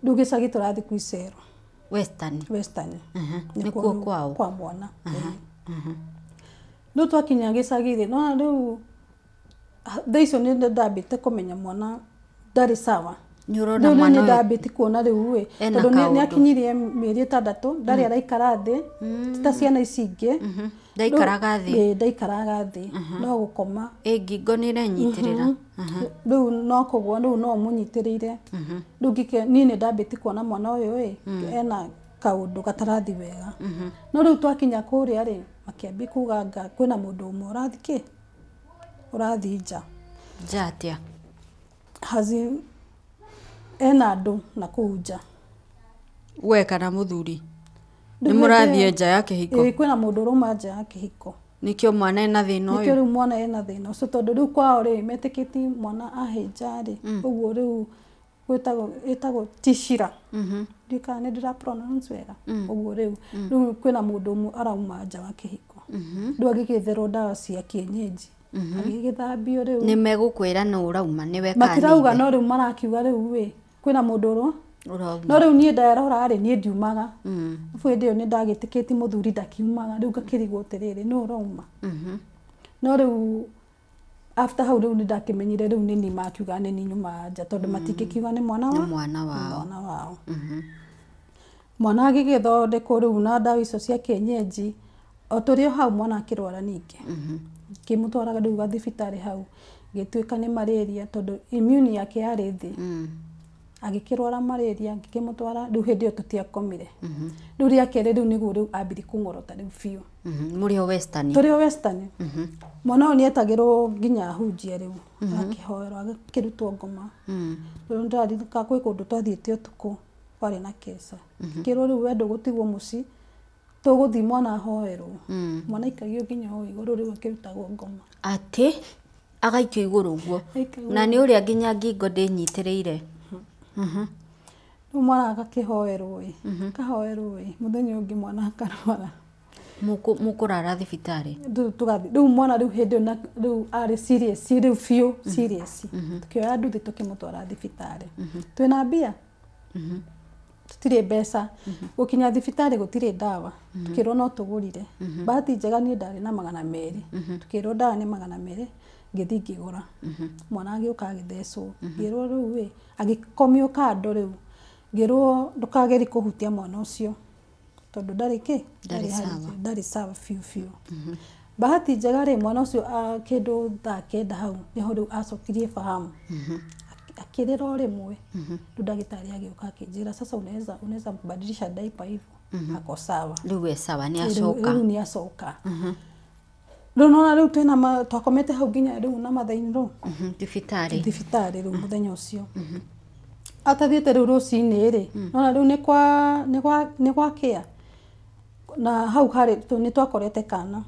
Rĩu gĩcagi tũrathiĩ Kuicero. Western. Western. Nĩkuo kwao? Kwa mwana. Rĩu twakinya gĩcagi rĩ, nĩwona rĩu thaa icio nĩ ndambĩte kũmenya mwana ndarĩ sawa. Nĩ ũrona Rĩu mwana nĩ ũyũ ndambĩte kuona rĩu ĩ, Ena tondũ nĩ kaũndũ. akinyirie mĩeri 6 ndarĩ araikara thĩ, ti ta ciana ici ingĩ. Ndaikaraga thĩ. Ĩĩ, ndaikaraga thĩ, no gũkoma. Ĩ ngingo nĩ ĩrenyitĩrĩra. Rĩu no kũgwa, rĩu no ũmũnyitĩrĩire. Rĩu niĩ nĩ ndambĩte kuona mwana ũyũ ĩ, ena kaũndũ gatarathi wega. No rĩu twakinya kũrĩa rĩ, makĩambia kuga anga kwĩna mũndũ ũmwe ũrathiĩ kĩ? Ũrathiĩ nja. Nja atĩa? Hazi ena andũ na kũu nja. We kana mũthuri? Nĩ mũrathiĩ nja ya kĩhiko? Ĩĩ, kwĩna mũndũ ũrauma nja ya kĩhiko. Nĩkĩo mwana ena thĩna ũyũ? Nĩkĩo rĩu mwana ena thĩna ũcio, tondũ rĩu kwao rĩ, metĩkĩtie mwana ahĩnja rĩ, ũguo rĩu ĩtagwo ticira. Ndiũĩ kana nĩ ndĩra pronounce wega. Ũguo rĩu, rĩu kwĩna mũndũ ũmwe arauma nja wa kĩhiko. Rĩu agĩgĩetherwo ndawa cia kienyeji. Agĩgĩthambio rĩu. Nĩ megũkwĩra nũ ũrauma, nĩwe kana Matirauga ithe? no rĩu marakiuga rĩu ĩ, kwĩna mũndũ Ũrauma. No rĩu niĩ nderora rĩ, niĩ ndiumaga. Arabu hĩndĩ ĩyo nĩ ndagĩtĩkĩtie mũthuri ndakiumaga, rĩu ngakĩrigwo atĩrĩrĩ, nũ ũrauma? No rĩu after hau rĩu nĩ ndakĩmenyire rĩu nĩ niĩ makiuga nĩ niĩ nyumaga nja, tondũ matingĩkiuga nĩ mwana Nĩ wa? mwana wao. Mwana wao. Mwana agĩgĩthondekwo rĩu na ndawa icio cia kienyeji, o tũrĩ o hau mwana akĩrwara ningĩ. Ngĩmũtwaraga rĩu gathibitarĩ hau, gĩtuĩka nĩ malaria tondũ immune yake yarĩ thĩ. Agĩkĩrwara malaria, ngĩkĩmũtwara, rĩu hĩndĩ ĩyo tũtiakomire. Rĩu rĩa kerĩ rĩu nĩguo rĩu ambirie kũng'orota rĩu biũ. Mũrĩ o Western? Tũrĩ o Western. Mwana ũyũ nĩetagĩrwo nginya ahunjia rĩu, agakĩhoerwo, agakĩrutwo ngoma. Rĩu nĩndĩraririkana kwĩ kũndũ twathiĩte ũtukũ, kwarĩ na keca. Ngĩkĩrwo rĩu we ndũgũtigwo mũciĩ, tũgũthiĩ mwana ahoerwo. Mwana aikagio nginya hau igũrũ rĩu akĩrutagwo ngoma. Atĩ agaikio igũrũ ũguo. Aikagio Na nĩ ũrĩa nginya ngingo ndĩnyitĩrĩire. Rĩu mwana agakĩhoerwo ĩ, akahoerwo ĩ, mũthenya ũngĩ mwana akarwara. Mũkũrara thibitarĩ? Rĩu tũgathiĩ, rĩu mwana rĩu hĩndĩ ĩyo na rĩu arĩ serious, rĩu biũ serious. Tũkĩoya nduthi tũkĩmũtwara thibitarĩ. Twĩna mbia? Tũtirĩ mbeca. Gũkinya thibitarĩ gũtirĩ ndawa. Tũkĩrwo no tũgũrire. Bahati njega niĩ ndarĩ na 200. Tũkĩrwo ndawa nĩ 200, ngĩthiĩ ngĩgũra. Mwana agĩũka agĩthecwo. Ngĩrwo rĩu ĩ, agĩkomio kando rĩu. Ngĩrwo ndũkagerie kũhutia mwana ũcio. Tondũ ndarĩ kĩ? Ndarĩ sawa. Ndarĩ sawa biũ biũ. Bahati njega rĩ, mwana ũcio kĩndũ thaa 9 hau nĩho rĩu acokirie fahamu. Akĩrĩra o rĩmwe. Rĩu ndagĩtarĩ agĩũka akĩnjĩra sasa unaweza mbadilisha diaper hivyo. Ako sawa. Rĩu e sawa, nĩ Rĩu acoka. rĩu nĩ acoka. Rĩu nona rĩu twĩna twakomete hau nginya rĩu na mathainĩ rĩu. Thibitarĩ. Thibitarĩ rĩu mũthenya ũcio. Atathiĩte rĩu rũcinĩ rĩ, nona rĩu nĩ gwakĩa. Na hau harĩ nĩ twakorete kana.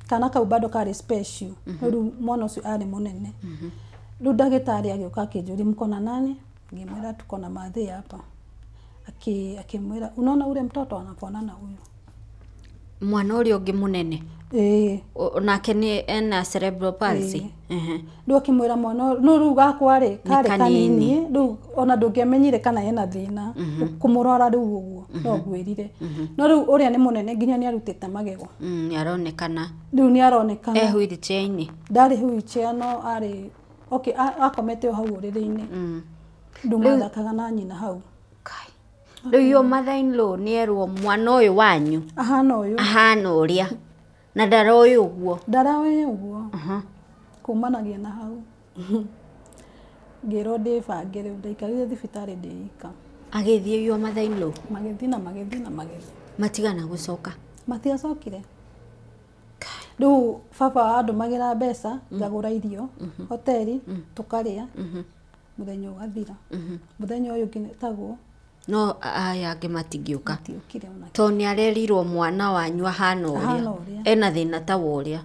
Kana kau bado karĩ special. Rĩu mwana ũcio arĩ mũnene. Rĩu ndagĩtarĩ agĩũka akĩnjũria mko na nani? Ngĩmwĩra tuko na mathe hapa. Akĩmwĩra unaona ule mtoto anafanana huyu. Mwana ũrĩa ũngĩ mũnene. Ĩĩ. Nake nĩ ena cerebral palsy. Rĩu akĩmwĩra mwana no rĩu gakwa rĩ, karĩ kanini. kanini, rĩu ona ndũngĩamenyire kana ena thĩna. Kũmũrora rĩu ũguo, no ngwĩrire. No rĩu ũrĩa nĩ mũnene nginya nĩ arutĩte magego. Nĩ aronekana. Rĩu nĩ aronekana. E wheelchair-inĩ. Ndarĩ wheelchair no arĩ, okay, akomete o hau ũrĩrĩ-inĩ. Rĩu mathakaga na nyina hau. Kai. Rĩu yo mother in law nĩ erwo mwana ũyũ wanyu. Ahana ũyũ. Ahana ũrĩa. Na ndaroĩ ũguo. Ndaroĩ ũguo. Kumanagia na hau ngĩrwo ndĩbange rĩu ndaikarire thibitarĩ ndĩ ika. Agĩthiĩ your mother in law? Magĩthiĩ na magĩthiĩ na magĩthiĩ. Matigana gũcoka? Matiacokire. Rĩu baba andũmagĩra mbeca ngagũra irio hoteri tũkarĩa, mũthenya ũgathira, mũthenya ũyũ ũngĩ taguo. No aya angĩ matingĩũka? Matiũkire ona. To nĩ arerirwo mwana wanyu ahana Ahana ũrĩa ũrĩa. Ena thĩna ta wa ũrĩa.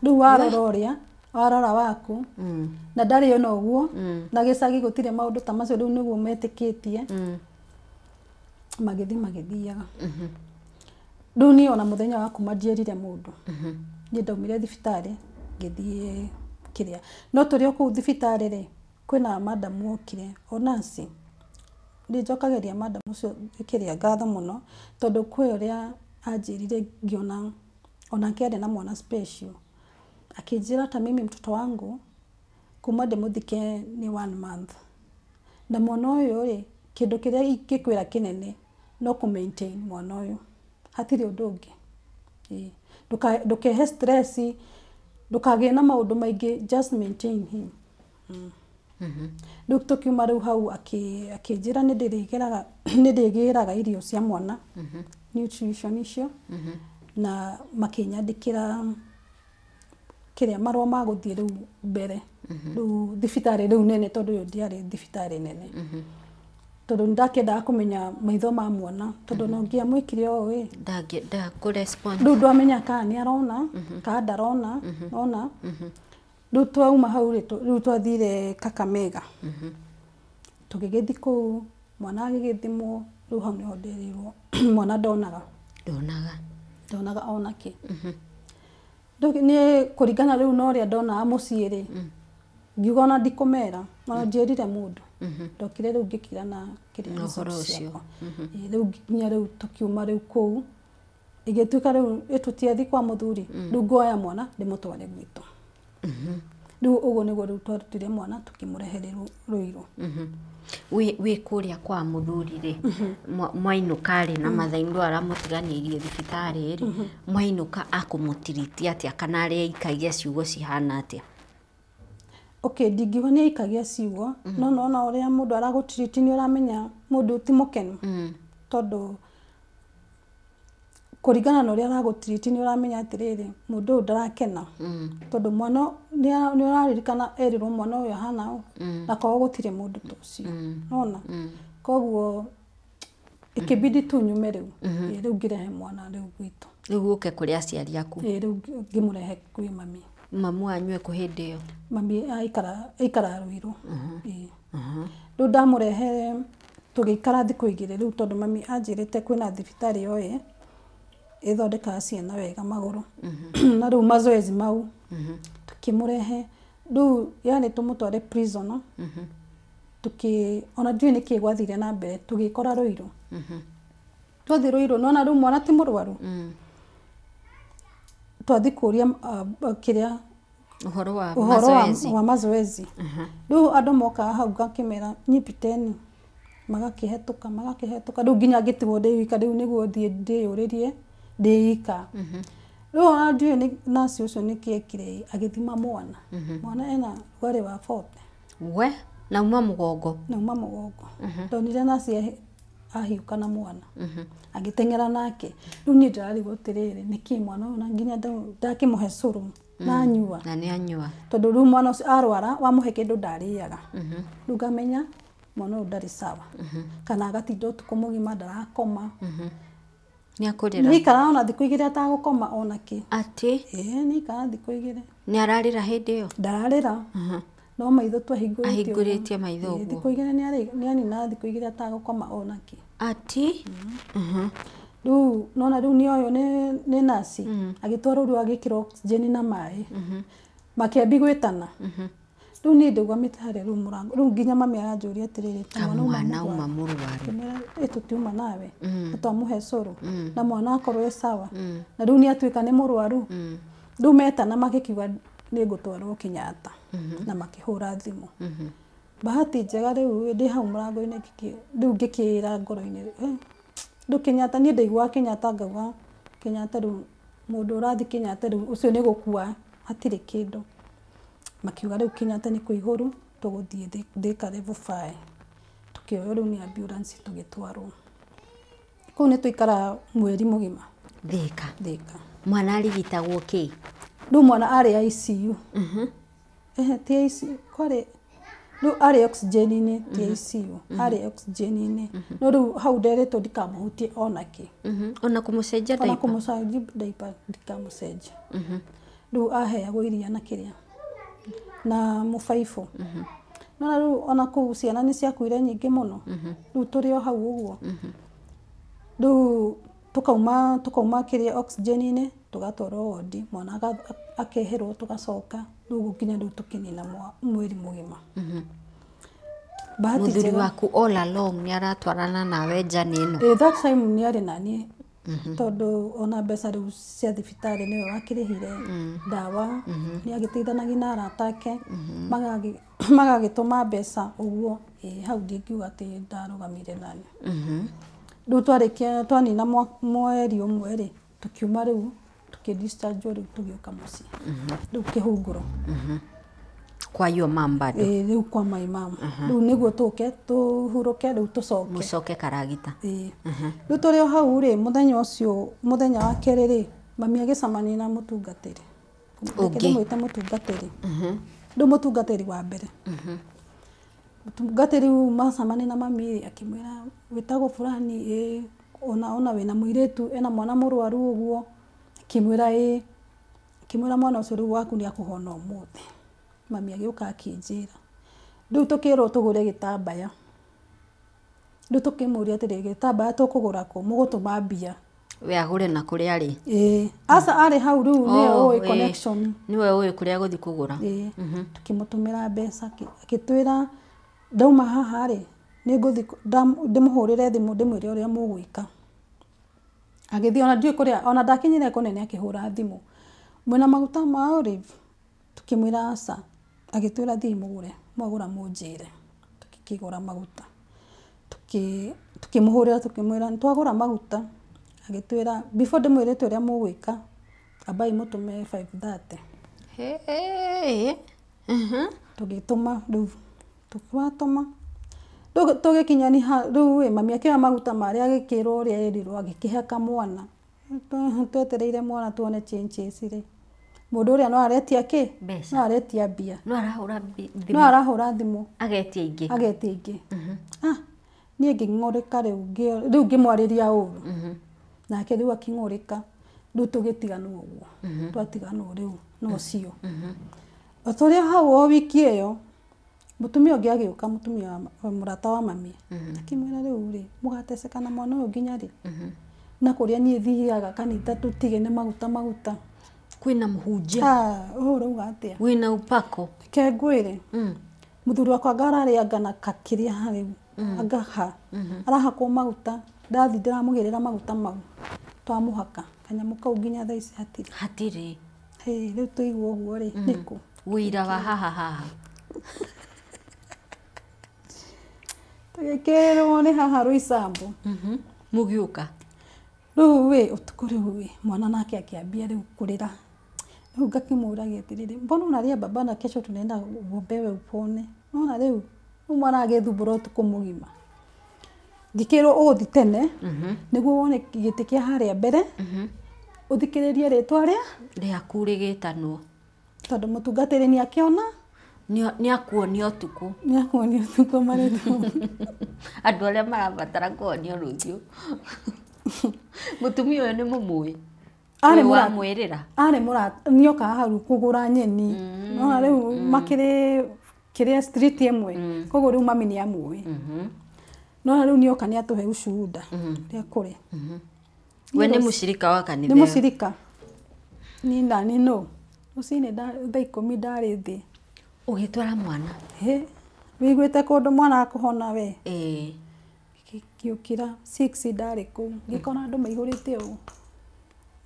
Rĩu warora ũrĩa warora waku na ndarĩ ona ũguo, na gĩcagi gũtirĩ maũndũ ta macio, rĩu nĩguo metĩkĩtie. Magĩthiĩ magĩthiaga. Rĩu niĩ ona mũthenya wa kuma ndierire mũndũ. Niĩ ndaumire thibitarĩ ngĩthiĩ kĩrĩa, no tũrĩ o kũu thibitarĩ rĩ, kwĩna madam wokire, o nurse. Nĩ njokagĩria madam ũcio kĩrĩa ngatho mũno, tondũ kwĩ ũrĩa anjĩrire ngĩona onake arĩ na mwana special. Akĩnjĩra ta mimi mtoto wangu kuma ndĩmũthike nĩ one month, na mwana ũyũ rĩ, kĩndũ kĩrĩa ingĩkwĩra kĩnene no kũ maintain mwana ũyũ, hatirĩ ũndũ ũngĩ. Ĩĩ. Ndũkehe stress, ndũkagĩe na maũndũ maingĩ, just maintain him. Rĩu tũkiuma rĩu hau akĩnjĩra nĩ ndĩrĩgĩraga nĩ ndĩgĩraga irio cia mwana, nutrition icio, na makĩnyandĩkĩra kĩrĩa marũa ma gũthiĩ rĩu mbere rĩu thibitarĩ rĩu nene, tondũ ĩyo ndĩarĩ thibitarĩ nene, tondũ nĩ ndakĩendaga kũmenya maitho ma mwana, tondũ no ngĩamwĩkire ũũ ĩ Ndakũ-respond. Rĩu ndwamenya kana nĩ arona kana ndarona ona. Rĩu twauma hau rĩ, rĩu twathire Kakamega, tũgĩgĩthiĩ kũu mwana agĩgĩthimwo. Rĩu hau nĩho nderirwo mwana ndonaga. Ndonaga? Ndonaga ona kĩ. Rĩu niĩ kũringana rĩu na ũrĩa ndonaga mũciĩ rĩ, ngiuga ona ndikũmera, ona ndiĩrire mũndũ. Ndokire rĩu ngĩkira na kĩrĩa Na ũhoro results ũcio. ciakwa. Ĩĩ, rĩu nginya rĩu tũkiuma rĩu kũu ĩgĩtuĩka rĩu ĩtũtiathi kwa mũthuri, rĩu nguoya mwana ndĩmũtware gwitũ. Rĩu ũguo nĩguo rĩu twarutire mwana tũkĩmũrehe rĩu Rũirũ. Wĩ kũrĩa kwa mũthuri rĩ, mwainũka rĩ, na mother-in-law aramũtiganĩirie thibitarĩ rĩ, mwainũka akũmũtiriti atĩa, kana arĩa aikagia ciugo cihana atĩa? Okay, ndingiuga nĩ aikagia ciugo, no nona ũrĩa mũndũ aragũtiriti nĩ ũramenya mũndũ ti mũkenu, tondũ kũringana na ũrĩa aragũtiriti nĩ ũramenya atĩrĩrĩ, mũndũ ũyũ ndarakena, tondũ mwana nĩ ũraririkana erirwo mwana ũyũ ahana ũũ, na korwo gũtirĩ mũndũ ta ũcio nona. Koguo ikĩbidi tu nyume rĩu. Ĩĩ, rĩu ngĩrehe mwana rĩu gwitũ. Rĩu ũke kũrĩ aciari aku? Ĩĩ, rĩu ngĩmũrehe kwĩ mami. Mamu wanyu ekũ hĩndĩ ĩyo? Mami aikara Rũirũ. Ĩĩ. Rĩu ndamũrehe tũgĩikara thikũ 2 rĩu, tondũ mami anjĩrĩte kwĩna thibitarĩ yoĩ ĩthondekaga ciana wega magũrũ na rĩu mazoezi mau. Tũkĩmũrehe rĩu, yani tũmũtware prison, tũkĩ ona ndiũĩ nĩkĩ gwathire na mbere, tũgĩkora Rũirũ. Twathiĩ Rũirũ nona rĩu mwana ti mũrwaru. Twathiĩ kũria kĩrĩa ũhoro wa ũhoro wa mazoezi. Wa mazoezi. Rĩu andũ mokaga hau ngakĩmera nyipiteni, magakĩhetũka magakĩhetũka, rĩu nginya ngĩtigwo ndĩ wika. Rĩu nĩguo thiĩ ndĩyũrĩrie ndĩ ika. Rĩu ona ndiũĩ nĩ nurse ũcio nĩkĩ ekire, agĩthima mwana, mwana ena rugarĩ wa 40. We na uma mũgongo? Nauma mũgongo. Ndonire nurse ahiũka na mwana agĩteng'era nake. Rĩu niĩ ndĩrarigwo atĩrĩrĩ, nĩkĩ mwana ũyũ, na nginya ndakĩmũhe cũrũ na anyua. Na nĩ anyua. Tondũ rĩu mwana ũcio arwara wamũhe kĩndũ ndarĩaga. Rĩu ngamenya mwana ũyũ ndarĩ sawa, kana agatinda ũtukũ mũgima ndarakoma. Nĩ akũrĩra? Nĩ ikaraga ona thikũ 2 atagũkoma ona kĩ. Atĩ? Ĩĩ, nĩ ikaraga thikũ 2. Nĩ ararĩra hĩndĩ ĩyo? Ndararĩra, no maitho tu ahingũrĩtie ũguo. Ahingũrĩtie maitho Ĩĩ, ũguo. Thikũ 2 nĩ aninaga thikũ 2 atagũkoma ona kĩ. Atĩ? Rĩu nona rĩu nĩ ũyũ nĩ nurse agĩtwarwo rĩu agĩkĩrwo oxygen na maĩ, makĩambi gwĩtana. Rĩu niĩ ndũgamĩte harĩa rĩu mũrango, rĩu nginya mami aranjũria atĩrĩrĩ, ta Ta mwana uma uma mũrwaru. Ngĩmwĩra ĩ tũtiuma nawe na twamũhe cũrũ na mwana akorwo e sawa, na rĩu nĩ atuĩka nĩ mũrwaru. Rĩu metana magĩkiuga nĩ ngũtwarwo Kenyatta, na makĩhũra thimũ. Bahati njega rĩu ndĩ hau mũrango-inĩ rĩu ngĩkĩra ngoro-inĩ, rĩu Kenyatta, niĩ ndaiguaga Kenyatta ngauga Kenyatta, rĩu mũndũ ũrathiĩ Kenyatta rĩu ũcio nĩ gũkua, hatirĩ kĩndũ. Makiuga rĩu Kenyatta nĩ kũihũru tũgũthiĩ Thika level 5. Tukĩoywo rĩu nĩ ambulance tũgĩtwarwo. Kũu nĩ tũikara mweri mũgima. Thika. Thika. Mwana arigitagwo kĩ? Rĩu mwana arĩ ICU. Ti ICU, kwarĩ rĩu arĩ oxygen-inĩ, ti ICU, arĩ oxygen-inĩ. No rĩu hau nderĩtwo ndikamũhutie ona kĩ. Ona kũmũcenjia Ona diaper? kũmũcenjia diaper ndikamũcenjia. Rĩu aheagwo iria na kĩrĩa na mũbaibũ. No rĩu ona kũu ciana nĩ ciakuire nyingĩ mũno. Rĩu tũrĩ o hau ũguo. Rĩu tukauma kĩrĩa oxygen-inĩ tũgatwarwo wodi, mwana akeherwo tũgacoka, rĩu nginya rĩu tũkĩnina mweri mũgima. Bahati Mũthuri njega. waku all along nĩ aratwarana nawe journey ĩno? That time nĩ arĩ naniĩ tondũ ona mbeca rĩu cia thibitarĩ nĩwe wakĩrĩhire ndawa, nĩ agĩteithanagia na arata ake, magagĩtũma mbeca ũguo. Hau ndingiuga atĩ ndarũgamire nani. Rĩu twarĩkia twanina mweri ũmwe rĩ, tũkiuma rĩu tũkĩ discharge rĩu tũgĩũka mũciĩ. Rĩu kĩhunguro. Kwa your mom bado? Rĩu kwa my mom. Rĩu nĩguo tũke tũhurũke rĩu tũcoke. Mũcoke Karagita. Rĩu tũrĩ o hau rĩ, mũthenya ũcio, mũthenya wa kerĩ rĩ, mami agĩcemania na mũtungatĩri. Reke Ũngĩ. ndĩmwĩte mũtungatĩri. Rĩu mũtungatĩri wa mbere. Mũtungatĩri rĩu macemania na mami rĩ, akĩmwĩra wĩtagwo fulani, ona wĩna mũirĩtu ena mwana mũrwaru ũguo. Akĩmwĩra ĩĩ. Akĩmwĩra mwana ũcio rĩu waku nĩ akũhona ũmũthĩ. Mami agĩũka akĩnjĩra. Rĩu tũkĩrwo tũgũre gĩtambaya. Rĩu tũkĩmũria atĩrĩ, gĩtambaya tũkũgũra kũ? Mũgũtũma mbia. We agũre na kũrĩa arĩ? Aca arĩ hau rĩu nĩwe ũĩ connection. Nĩwe ũĩ kũrĩa agũthiĩ kũgũra. Tũkĩmũtũmĩra mbeca, akĩtwĩra ndauma haha rĩ, nĩngũthiĩ ndĩmũhũrĩre thimũ ndĩmwĩre ũrĩa mũgwĩka. Agĩthiĩ ona ndiũĩ kũrĩa, ona ndakinyire kũnene akĩhũra thimũ. Mwĩna maguta ma olive? Tũkĩmwĩra aca. Agĩtwĩra thiĩ mũgũre, mwagũra mũnjĩre. Tũkĩgũra maguta. Tũkĩmũhũrĩra tũkĩmwĩra nĩtwagũra maguta. Agĩtwĩra before ndĩmwĩrĩte ũrĩa mũgwĩka, ambai mũtũme 530. Tũgĩtũma rĩu, tũkĩwatũma. Rĩu tũgĩkinya nĩ ha, rĩu ĩ, mami akĩoya maguta marĩa agĩkĩrwo ũrĩa erirwo agĩkĩhaka mwana. Twetereire mwana tuone changes rĩ. Mũndũ ũrĩa no aretia kĩ? Mbeca. No aretia mbia. No arahũra thimũ. No arahũra thimũ. Agetia ingĩ. Agetia ingĩ. Niĩ ngĩng'ũrĩka rĩu, rĩu ngĩmwarĩria ũru. Nake rĩu akĩng'ũrĩka. Rĩu tũgĩtiganwo ũguo. Twatiganwo rĩu na ũcio. O tũrĩ hau o wiki ĩyo, mũtumia ũngĩ agĩũka, mũtumia wa mũrata wa mami. Akĩmwĩra rĩu rĩ, mũgateceka na mwana ũyũ nginya rĩ? Na kũrĩa niĩ thiaga kanitha tũtige nĩ maguta maguta. Kwĩna mũhunjia. Ũũ ũrauga atĩa? Wĩna upako. Reke ngwĩre. Mũthuri wakwa anga ararĩ anga na kakĩrĩa harĩu. Anga ha. Arahakwo maguta. Ndathi ndĩramũgĩrĩra maguta mau. Twamũhaka. Kanyamũ kau nginya thaa ici hatirĩ. Hatirĩ. Rĩu tũigua ũguo rĩ, nĩkũ? Wĩira wa haha haha. Tũgĩkĩrĩrwo nĩ haha Roysambu. Mũgĩũka. Rĩu ĩ, ũtukũ rĩu ĩ, mwana nake akĩambia rĩu kũrĩra. Rĩu ngakĩmũragia atĩrĩrĩ, mbona unalia baba na kesho tunaenda uombewe upone? Nona rĩu, rĩu mwana agĩthumbũra ũtukũ mũgima. Ngĩkĩrwo ũgũthiĩ tene, nĩguo wone gĩtĩ kĩa harĩa mbere, ũthikĩrĩrie rĩtwa rĩa Rĩaku rĩgĩtanwo. Tondũ mũtungatĩri nĩ akĩona? Nĩ akuonia ũtukũ. Nĩ akuonia ũtukũ marĩtwa. Andũ arĩa marabatara kuonio rũciũ. Mũtumia ũyũ nĩ mũmũĩ? Arĩ Ũyũ mũrata. wamwĩrĩra? Arĩ mũrata, nĩokaga hau kũgũra nyeni. Nona rĩu makĩrĩ kĩrĩa street ĩmwe. Koguo rĩu mami nĩ amũĩ. Nona rĩu nĩoka nĩ atũhe ushuhuda ũrĩa kũrĩ. We nĩ mũcirika wa kanitha Nĩ ĩyo? mũcirika. Niĩ nani no. Rũcinĩ thaa ikũmi ndarĩ thĩ. Ũgĩtwara mwana? Wĩiguĩte kũndũ mwana akũhona we? Ngĩũkĩra 6 ndarĩ kũu. Ngĩkora andũ maihũrĩte ũũ.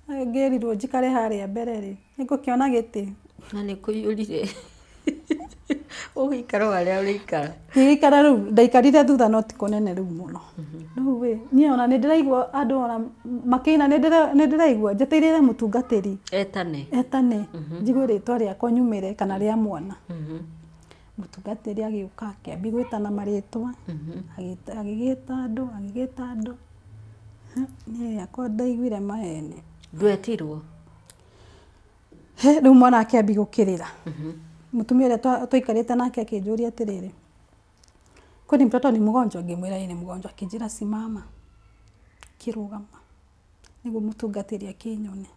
Ngĩrirwo njikare harĩa mbere rĩ, nĩngũkĩona gĩtĩ. Na nĩ kũiyũrire. Ũgĩikara harĩa ũrĩikara. Ngĩgĩikara rĩu ndaikarire thutha no ti kũnene rĩu mũno. Rĩu ĩ niĩ ona nĩ ndĩraigua andũ ona makĩina nĩ ndĩraigua njetereire mũtungatĩri etane etane njigue rĩtwa rĩakwa nyumĩre kana rĩa mwana. Mũtungatĩri agĩũka akĩambia gwĩtana marĩtwa, agĩgĩta andũ agĩgĩta andũ. Niĩ rĩakwa ndaiguire maheni. Ndwetirwo? He rĩu mwana akĩambia gũkĩrĩra. Mũtumia ũrĩa twaikarĩte nake akĩnjũria atĩrĩrĩ, kwani mtoto ni mgonjwa? Ngĩmwĩra ĩĩ nĩ mgonjwa. Akĩnjĩra simama. Ngĩrũgama nĩguo mũtungatĩri akĩnyone.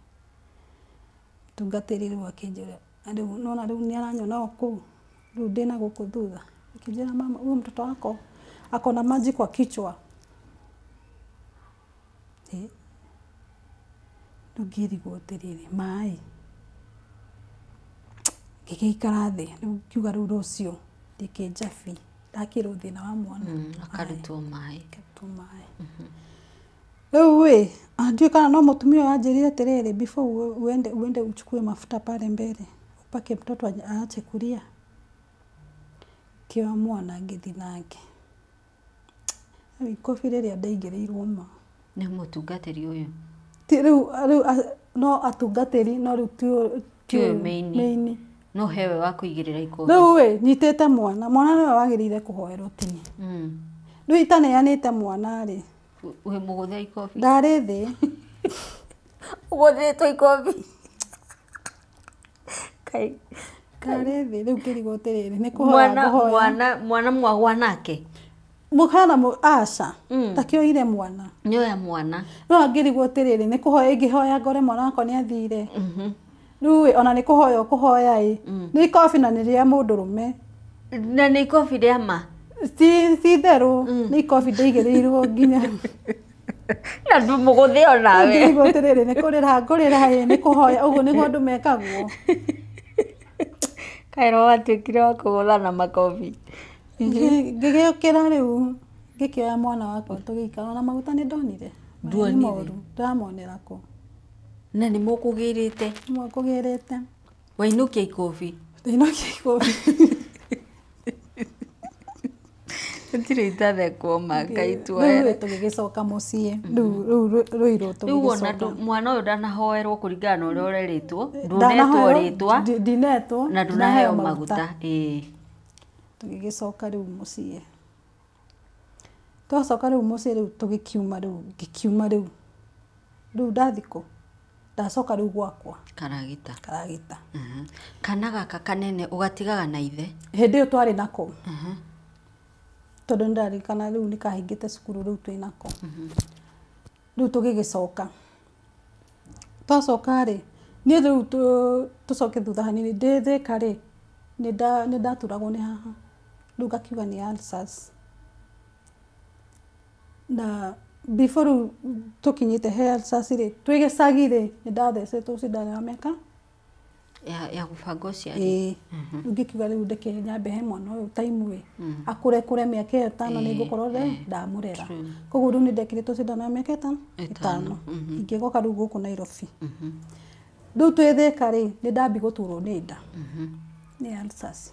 Mũtungatĩri rĩu akĩnjĩra rĩu nona rĩu nĩ aranyona o kũu rĩu ndĩna gũkũ thutha. Akĩnjĩra mama, huyu mtoto wako ako na maji kwa kichwa. Rĩu ngĩrigwo atĩrĩrĩ, maĩ. Ngĩgĩikara thĩ rĩu ngiuga rĩu rũciũ thiĩ kĩnjabi ndakĩrwo thĩna wa mwana. Akarutwo maĩ. Akarutwo maĩ. Rĩu ĩ ndiũĩ kana no mũtumia ũyũ anjĩrire atĩrĩrĩ, before uende uchukue mafuta pale mbele upake mtoto aache kulia. Ngĩoya mwana ngĩthiĩ nake. Rĩu ikobi rĩrĩa ndaigĩrĩirwo ma. Nĩ mũtungatĩri ũyũ? Rĩu no atungatĩri no rĩu ti ũyũ main. No hewe wa kũigĩrĩra ikobi. Rĩu ĩ nyitĩte mwana, mwana nĩwe wagĩrĩire kũhoerwo tini. Rĩu itaneanĩte mwana rĩ. Wĩ mũgũthe ikobi? Ndarĩ thĩ. Ũgũthĩtwo ikobi? Kai. Ndarĩ thĩ rĩu ngĩrigwo atĩrĩrĩ nĩ kũhoya ngũhoya. Mwana mwagwa nake? Mũkana aca. Takĩoire mwana. Nĩoya mwana. No ngĩrigwo atĩrĩrĩ nĩ kũhoya ingĩhoya ngore mwana wakwa nĩ athire. Rĩu ĩ ona nĩ kũhoya ũkũhoya ĩ. Nĩ ikobi na nĩ rĩa mũndũrũme. Na nĩ ikobi rĩa ma? Ti itherũ, nĩ ikobi ndaigĩrĩirwo nginya. Na ndũmũgũthe onawe. Ngĩrigwo atĩrĩrĩ nĩ kũrĩra ngũrĩra ĩ nĩ kũhoya ũguo nĩguo andũ mekagwo. Kaĩro watuĩkire wa kũgũtha na makobi. Ngĩgĩũkĩra rĩu ngĩkĩoya mwana wakwa tũgĩikara ona maguta nĩ ndonire. Nduonire? Ndĩramonera kũ. Na nĩ mũkũgĩrĩte? Mũkũgĩrĩte. Wainũkia ikobi? Ndainũkia ikobi. Gũtirĩ itathekwo ma Ngai tuoere. Rĩu tũgĩgĩcoka mũciĩ. Rĩu rũirũ tũgĩgĩcoka. Rĩu ona mwana ũyũ ndanahoerwo kũringana na ũrĩa ũrerĩtwo, ndũnetwo rĩtwa, ndinetwo na ndũnaheo maguta. Ĩĩ. Tũgĩgĩcoka rĩu mũciĩ. Twacoka rĩu mũciĩ rĩu tũgĩkiuma rĩu ngĩkiuma rĩu. Rĩu ndathikũ. Ndacoka rĩu gwakwa. Karagita. Karagita. Kana gaka kanene ũgatigaga na ithe? Hĩndĩ ĩyo twarĩ nako. Tondũ nĩ ndaririkana rĩu nĩ kahingĩte cukuru rĩu twĩ nako. Rĩu tũgĩgĩcoka. Twacoka rĩ, niĩ rĩu tũcoke thutha hanini ndĩ Thĩka rĩ, nĩ ndaturagwo nĩ haha. Rĩu ngakiuga nĩ ulcers. Na before rĩu tũkinyĩte he ulcers rĩ, twĩ gĩcagi rĩ, nĩ ndathecetwo cindano ya mĩaka ya gũbanga ũciari. Ĩĩ. Rĩu ngĩkiuga rĩu ndeke nyambe he mwana ũyũ time ĩ akũre kũre mĩaka ĩyo ĩtano nĩ ngũkorwo ndamũrera. Koguo rĩu nĩ ndekĩrĩtwo cindano ya mĩaka ĩtano. Ingĩgoka rĩu gũkũ Nairobi. Rĩu twĩ Thĩka rĩ, nĩ ndambi gũturwo nĩ nda. Nĩ ulcers.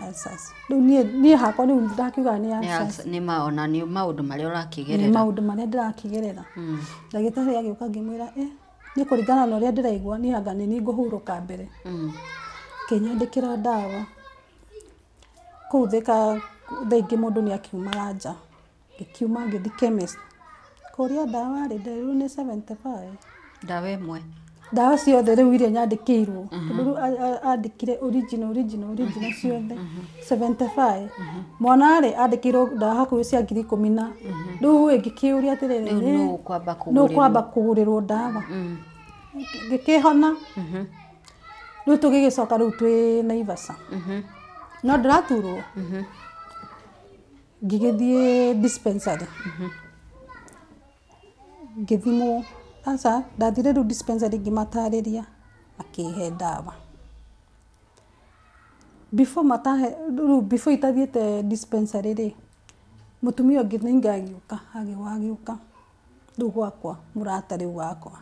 Ulcers. Rĩu niĩ hakwa rĩu ndakiuga nĩ ulcers. Nĩ ona nĩ maũndũ marĩa ũrakĩgerera. Nĩ maũndũ marĩa ndĩrakĩgerera. Ndagĩtarĩ agĩũka ngĩmwĩra nĩ kũringana na ũrĩa ndĩraigua niĩ anga nĩ niĩ ngũhurũka mbere. Akĩnyandĩkĩra ndawa. Kũu Thĩka thaa ingĩ mũndũ nĩ akiumaga nja. Ngĩkiuma ngĩthiĩ chemist. Kũria ndawa rĩ, nderirwo nĩ 75. Ndawa ĩmwe? Ndawa ciothe rĩu iria nyandĩkĩirwo. Tondũ rĩu andĩkire original original original ciothe 75. Mwana rĩ andĩkĩirwo ndawa hakuhĩ cia 10,000 na. Rĩu ĩ ngĩkĩũria atĩrĩrĩ, Rĩu nũ ũkwamba nũ ũkwamba kũgũrĩrwo ndawa? Ngĩkĩhona. Rĩu tũgĩgĩcoka rĩu twĩ Naivasha. No ndĩraturwo. Ngĩgĩthiĩ dispensary. Ngĩthimwo. Aca, ndathire rĩu dispensary ngĩmatarĩria makĩhe ndawa. Before matahe, rĩu before itathiĩte dispensary rĩ, mũtumia ũngĩ ningĩ agĩũka, agĩũka rĩu gwakwa, mũrata rĩu wakwa.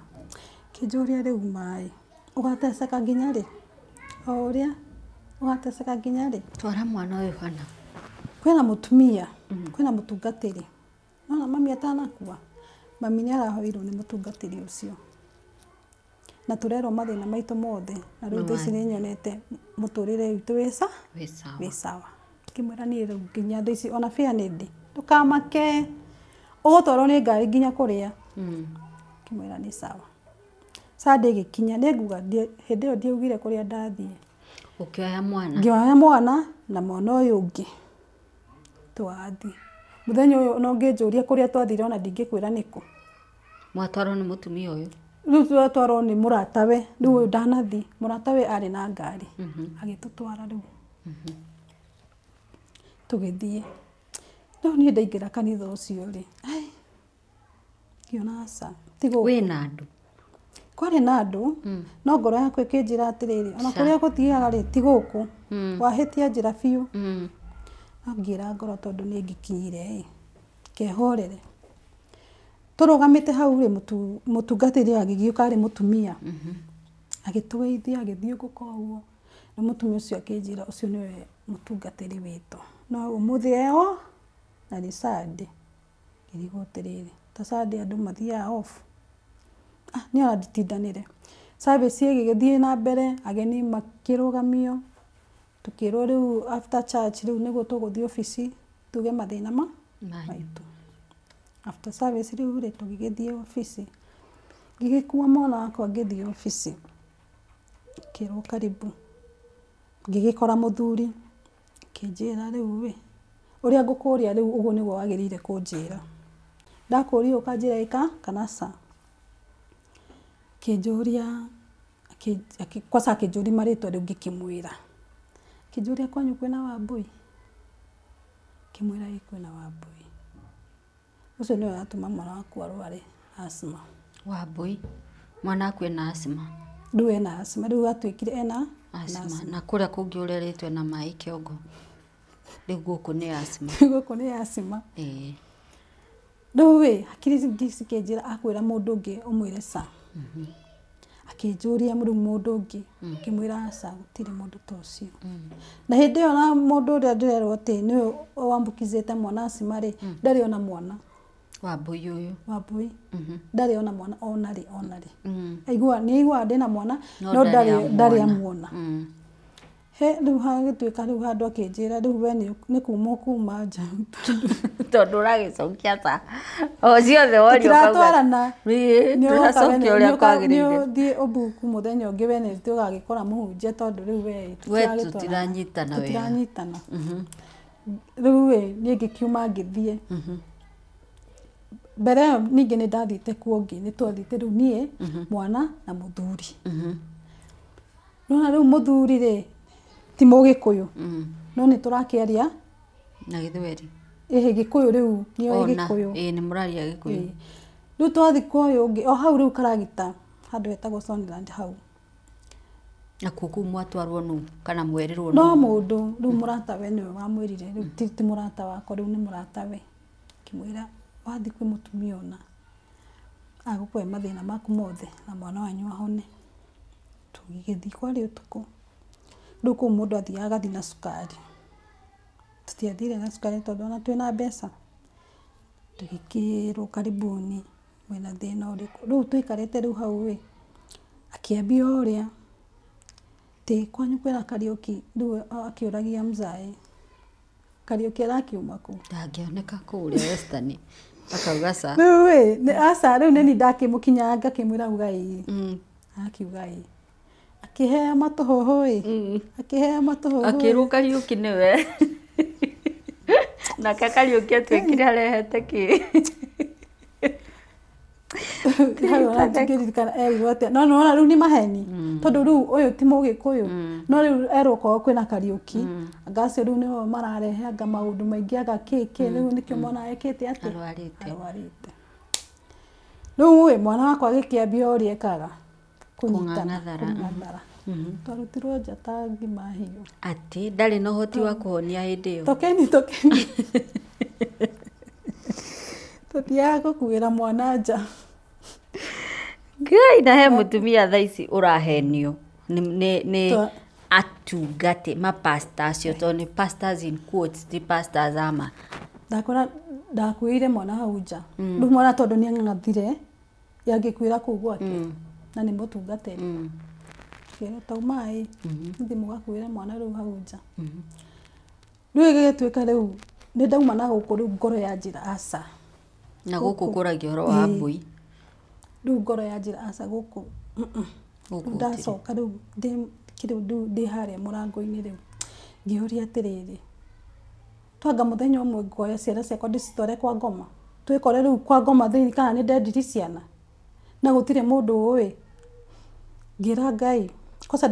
Akĩnjũria rĩu maĩ, ũgateceka nginya rĩ? O ũrĩa Ũgateceka nginya rĩ? Twara mwana ũyũ hana. Kwĩna mũtumia, kwĩna mũtungatĩri. Nona mami atanakua, mami nĩ arahoirwo nĩ mũtungatĩri ũcio. Na tũrerwo mathĩna maitũ mothe, na rĩu thaa ici nĩ nyonete mũtũrĩre witũ wĩ Wĩ sawa. Wĩ sawa. Ngĩmwĩra niĩ rĩu nginya thaa ici ona bĩa nĩ ndĩ. Ndũkamake, ũgũtwarwo nĩ ngari nginya kũrĩa. Ngĩmwĩra nĩ sawa. Sunday ĩgĩkinya, nĩ nguga hĩndĩ ĩyo ndiaugire kũrĩa ndathiĩ. Ũkĩoya mwana? Ngĩoya mwana na mwana ũyũ ũngĩ. Twathiĩ. Mũthenya ũyũ ona ũngĩnjũria kũrĩa twathire ona ndingĩkwĩra nĩkũ. Mwatwarwo nĩ mũtumia ũyũ? Rĩu twatwarwo nĩ mũratawe, rĩu ũyũ ndanathiĩ, mũratawe arĩ na ngari. Agĩtũtwara rĩu. Tũgĩthiĩ. Rĩu niĩ ndaingĩra kanitha ũcio rĩ, ngĩona aca, ti gũkũ. Wĩna andũ? Kwarĩ na andũ, no ngoro yakwa ĩkĩnjĩra atĩrĩrĩ, ona kũrĩa gũthiaga rĩ, ti gũkũ. Wahĩtia njĩra biũ. No ngĩra ngoro tondũ nĩ ngĩkinyire ĩ, kehorere. Tũrũgamĩte hau rĩ, mũtungatĩri agĩgĩũka arĩ mũtumia. Agĩtũgeithia, agĩthiũngũka ũguo. Na mũtumia ũcio akĩnjĩra ũcio nĩwe mũtungatĩri witũ. No ũmũthĩ eho na nĩ Sunday. Ngĩrigwo atĩrĩrĩ, ta Sunday andũ mathiaga off. Niĩ ona nditindanĩre. Service ĩgĩgĩthiĩ na mbere, ageni makĩrũgamio. Tũkĩrwo rĩu after church rĩu nĩguo tũgũthiĩ obici tuge mathĩna maitũ. After service rĩu rĩ, tũgĩgĩthiĩ obici. Ngĩgĩkua mwana wakwa ngĩthiĩ obici. Ngĩrwo karibu. Ngĩgĩkora mũthuri, akĩnjĩra rĩu ĩ, ũrĩa ngũkũria rĩu ũguo nĩguo wagĩrĩire kũnjĩra. Ndakũria ũkanjĩra ĩka kana ca. Akĩnjũria, kwanza akĩnjũria marĩtwa rĩu ngĩkĩmwĩra. Akĩnjũria kwanyu kwĩna Wambui? Ngĩmwĩra ĩĩ kwĩna Wambui. Ũcio nĩwe watũma mwana wakwa arware asthma. Wambui, mwana waku ena asthma? Rĩu ena asthma, rĩu atuĩkire ena asthma. Na kũrĩa kũngĩ ũrerĩtwo ena maĩ kĩongo. Rĩu gũkũ nĩ asthma. Rĩu gũkũ nĩ asthma. Rĩu ĩ, hakiri cikĩnjĩra akwĩra mũndũ ũngĩ ũmwĩre ca. Akĩnjũria rĩu mũndũ ũngĩ, ngĩmwĩra aca gũtirĩ mũndũ ta ũcio. Na hĩndĩ ĩyo na mũndũ ũrĩa ndĩrerwo atĩ nĩwe wambukizĩte mwana asthma rĩ, ndarĩ ona mwana. Wambui ũyũ. Wambui. Ndarĩ ona mwana ona rĩ, ona rĩ. Aigua, nĩ aiguaga ndĩna mwana, no ndarĩ amuona. He rĩu hagĩtuĩka rĩu handũ akĩnjĩra rĩu we nĩ kuma ũkuma nja. Tondũ ũragĩcokia ta. O ciothe woria ũkauga. Tũtiratwarana. Tũracokia ũrĩa kwagĩrĩire. Nĩ ũthiĩ ũmbuku mũthenya ũngĩ we nĩ ũgagĩkora mũhunjia tondũ rĩu we We tũtiranyitana wega. Tũtiranyitana. Rĩu ĩ, niĩ ngĩkiuma ngĩthiĩ. Mbere ĩyo ningĩ nĩ ndathiĩte kuo ũngĩ, nĩ twathiĩte rĩu niĩ, mwana na mũthuri. Nĩwona rĩu mũthuri rĩ, ti mũgĩkũyũ. No nĩ tũrakĩaria Na gĩthweri. Ĩhĩ gĩkũyũ rĩu, nĩoĩ gĩkũyũ. Ĩĩ nĩ mũraria gĩkũyũ. Rĩu twathiĩ kwa ũyũ ũngĩ, o hau rĩu Karagita, handũ hetagwo Soniland hau. Nakuo kũu mwatwarwo nũ kana mwerirwo nũ? No mũndũ, rĩu mũratawe nĩwe wamwĩrire, rĩu ti mũrata wakwa, rĩu nĩ mũratawe. Ngĩmwĩra wathiĩ kwĩ mũtumia ũna, agũkũhe mathĩna maku mothe na mwana wanyu ahone. Tũgĩgĩthiĩ kwarĩ ũtukũ. Rĩu kũu mũndũ athiaga agathiĩ na cukari. Tũtiathire na cukari tondũ ona twĩna mbeca. Tũgĩkĩrwo karibuni, mwĩna thĩna ũrĩkũ. Rĩu tũikarĩte rĩu hau ĩ, akĩambia ũrĩa, atĩ kwanyu kwĩna Kariũki, rĩu akĩũragia mzae, Kariũki arakiuma kũ? Ndangĩoneka kũrĩa Western. Akauga ca. Rĩu ĩ, aca rĩu nĩ niĩ ndakĩmũkinyanga ngakĩmwĩra uga ĩĩ. Akiuga ĩĩ. Akĩhea matũhũhũ ĩ. Akĩhea matũhũhũ. Akĩrwo Kariũki nĩwe. Nake Kariũki atuĩkire arehete kĩ? Hau ona ndingĩririkana erirwo atĩa. No nĩwona rĩu nĩ maheni. Tondũ rĩu ũyũ ti mũgĩkũyũ. No rĩu erwo kwao kwĩna Kariũki. Anga acio rĩu nĩo mararehe anga maũndũ maingĩ anga kĩ kĩ rĩu nĩkĩo mwana ekĩte atĩa? Arwarĩte. Arwarĩte. Rĩu ĩ mwana wakwa agĩkĩambia ũrĩa ekaga. Kũnyitana. Kũng'ang'athara. Twarutirwo nja ta ngima hiũ. Atĩ ndarĩ na ũhoti wa kũhonia hĩndĩ ĩyo. Tokeni tokeni. Tũthiaga gũkuĩra mwana nja. Ngai na he mũtumia thaa ici ũrahenio nĩ Atungate mapasta acio, tondũ nĩ pastors in quotes, ti pastors ama. Ndakora ndakuĩire mwana hau nja. Rĩu mwana tondũ nĩ ang'ang'athire yangĩkuĩra kũu gwake na nĩ mũtungatĩri, kĩrwo taumai mũthiĩ mũgakuĩre mwana rĩu hau nja. Rĩu ĩgĩgĩtuĩka rĩu nĩ ndauma na gũkũ, rĩu ngoro ya njĩra aca. Na gũkũ kũragia ũhoro wa mbũi. Rĩu ngoro ya njĩra aca gũkũ. Gũkũ Rĩu gũtirĩ. Ndacoka rĩu ndĩ kĩrĩu rĩu ndĩ harĩa mũrango-inĩ, rĩu ngĩũria atĩrĩrĩ, twanga mũthenya ũmwe ngoya ciana ciakwa ndĩcitware kwa ngoma, twĩkore rĩu kwa ngoma thĩinĩ kana nĩ ndendirie ciana na gũtirĩ mũndũ ũĩ. Ngĩra Ngai kwanza,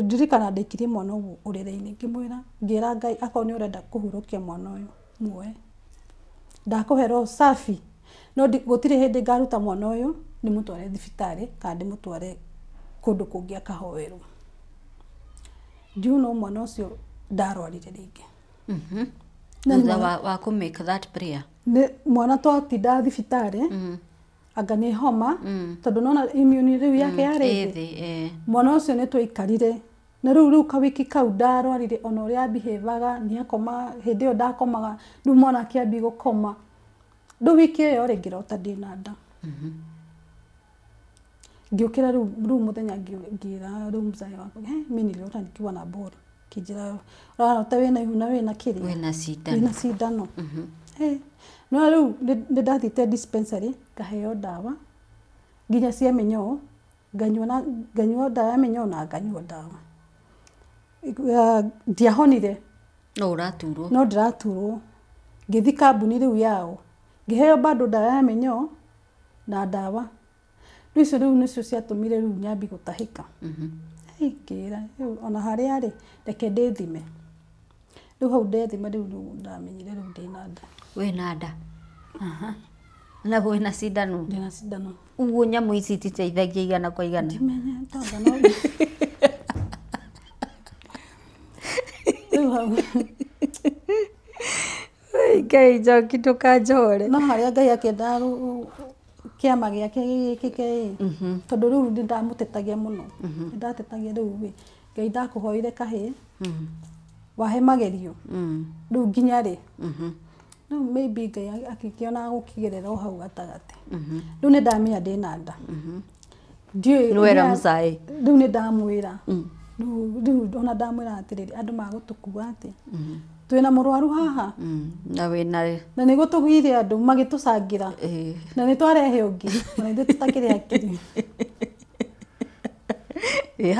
ndirikana ndaikirie mwana ũguo ũrĩrĩ-inĩ, ngĩmwĩra, ngĩra Ngai, akorwo nĩ ũrenda kũhurũkia mwana ũyũ, muoe, ndakũhe roho safi, no gũtirĩ hĩndĩ ngaruta mwana ũyũ ndĩmũtware thibitarĩ kana ndĩmũtware kũndũ kũngĩ akahoerwo. Ndiũ no mwana ũcio ndarwarire rĩngĩ. Na nĩ Thutha mwana- wa kũ make that prayer. Nĩ mwana twatinda thibitarĩ anga nĩ homa, tondũ nona immune rĩu yake yarĩ ĩ thĩ. Thĩ eh. Mwana ũcio nĩ twaikarire na rĩu kawiki kau ndarwarire, ona ũrĩa abihevaga nĩ akoma, hĩndĩ ĩyo ndakomaga, rĩu mwana akĩambia gũkoma. Rĩu wiki ĩyo rĩ, ngĩrota ndĩna nda. Ngĩũkĩra rĩu mũthenya ngĩra rĩu mzae wakwa, "He, mi niliota nikiwa na ball." Kĩnjĩra, "Ũrarota wĩna ihu na wĩna kĩrĩa?" Wĩna cindano. Wĩna cindano. No rĩu nĩ ndathiĩte dispensary ngaheo ndawa nginya cia mĩnyoo, nganyua na nganyua ndawa ya mĩnyoo na nganyua ndawa. Ndiahonire. No ũraturwo. No ndĩraturwo. Ngĩthi kambuni rĩu yao, ngĩheo bado ndawa ya mĩnyoo na ndawa rĩu icio rĩu nĩcio ciatũmire rĩu nyambi gũtahĩka. Hey, ngĩra rĩu ona harĩa rĩ, reke ndĩthime. Rĩu hau ndethima, rĩu ndamenyire rĩu ndĩna nda. Wĩna nda. Aha. Na wĩna cindano. Ndĩna cindano. Ũguo nyamũ ici ititeithagia igana kwa igana. Ndimenye twanga no rĩu hau. Ngai Njoki, ndũkanjohore. No harĩa Ngai akĩendaga kĩama gĩake gĩgĩkĩke ĩ, tondũ rĩu nĩ ndamũtetagia mũno, nĩ ndatetagia rĩu ĩ, Ngai ndakũhoire kahĩĩ, wahe magerio rĩu nginya rĩ? Rĩu maybe Ngai akĩkĩona gũkĩgerera o hau gatagatĩ. Rĩu nĩ ndamenya ndĩna nda. Ndiũĩ. Nĩwera mũcaĩ? Rĩu nĩ ndamwĩra. Rĩu ona ndamwĩra atĩrĩrĩ, andũ magũtũkua atĩa twĩna mũrwaru haha? Na wĩna Na nĩguo tũgire andũ magĩtũcangĩra na nĩ twarehe ũngĩ, ona ithuĩ tũtakĩrĩ akiri. Ĩ,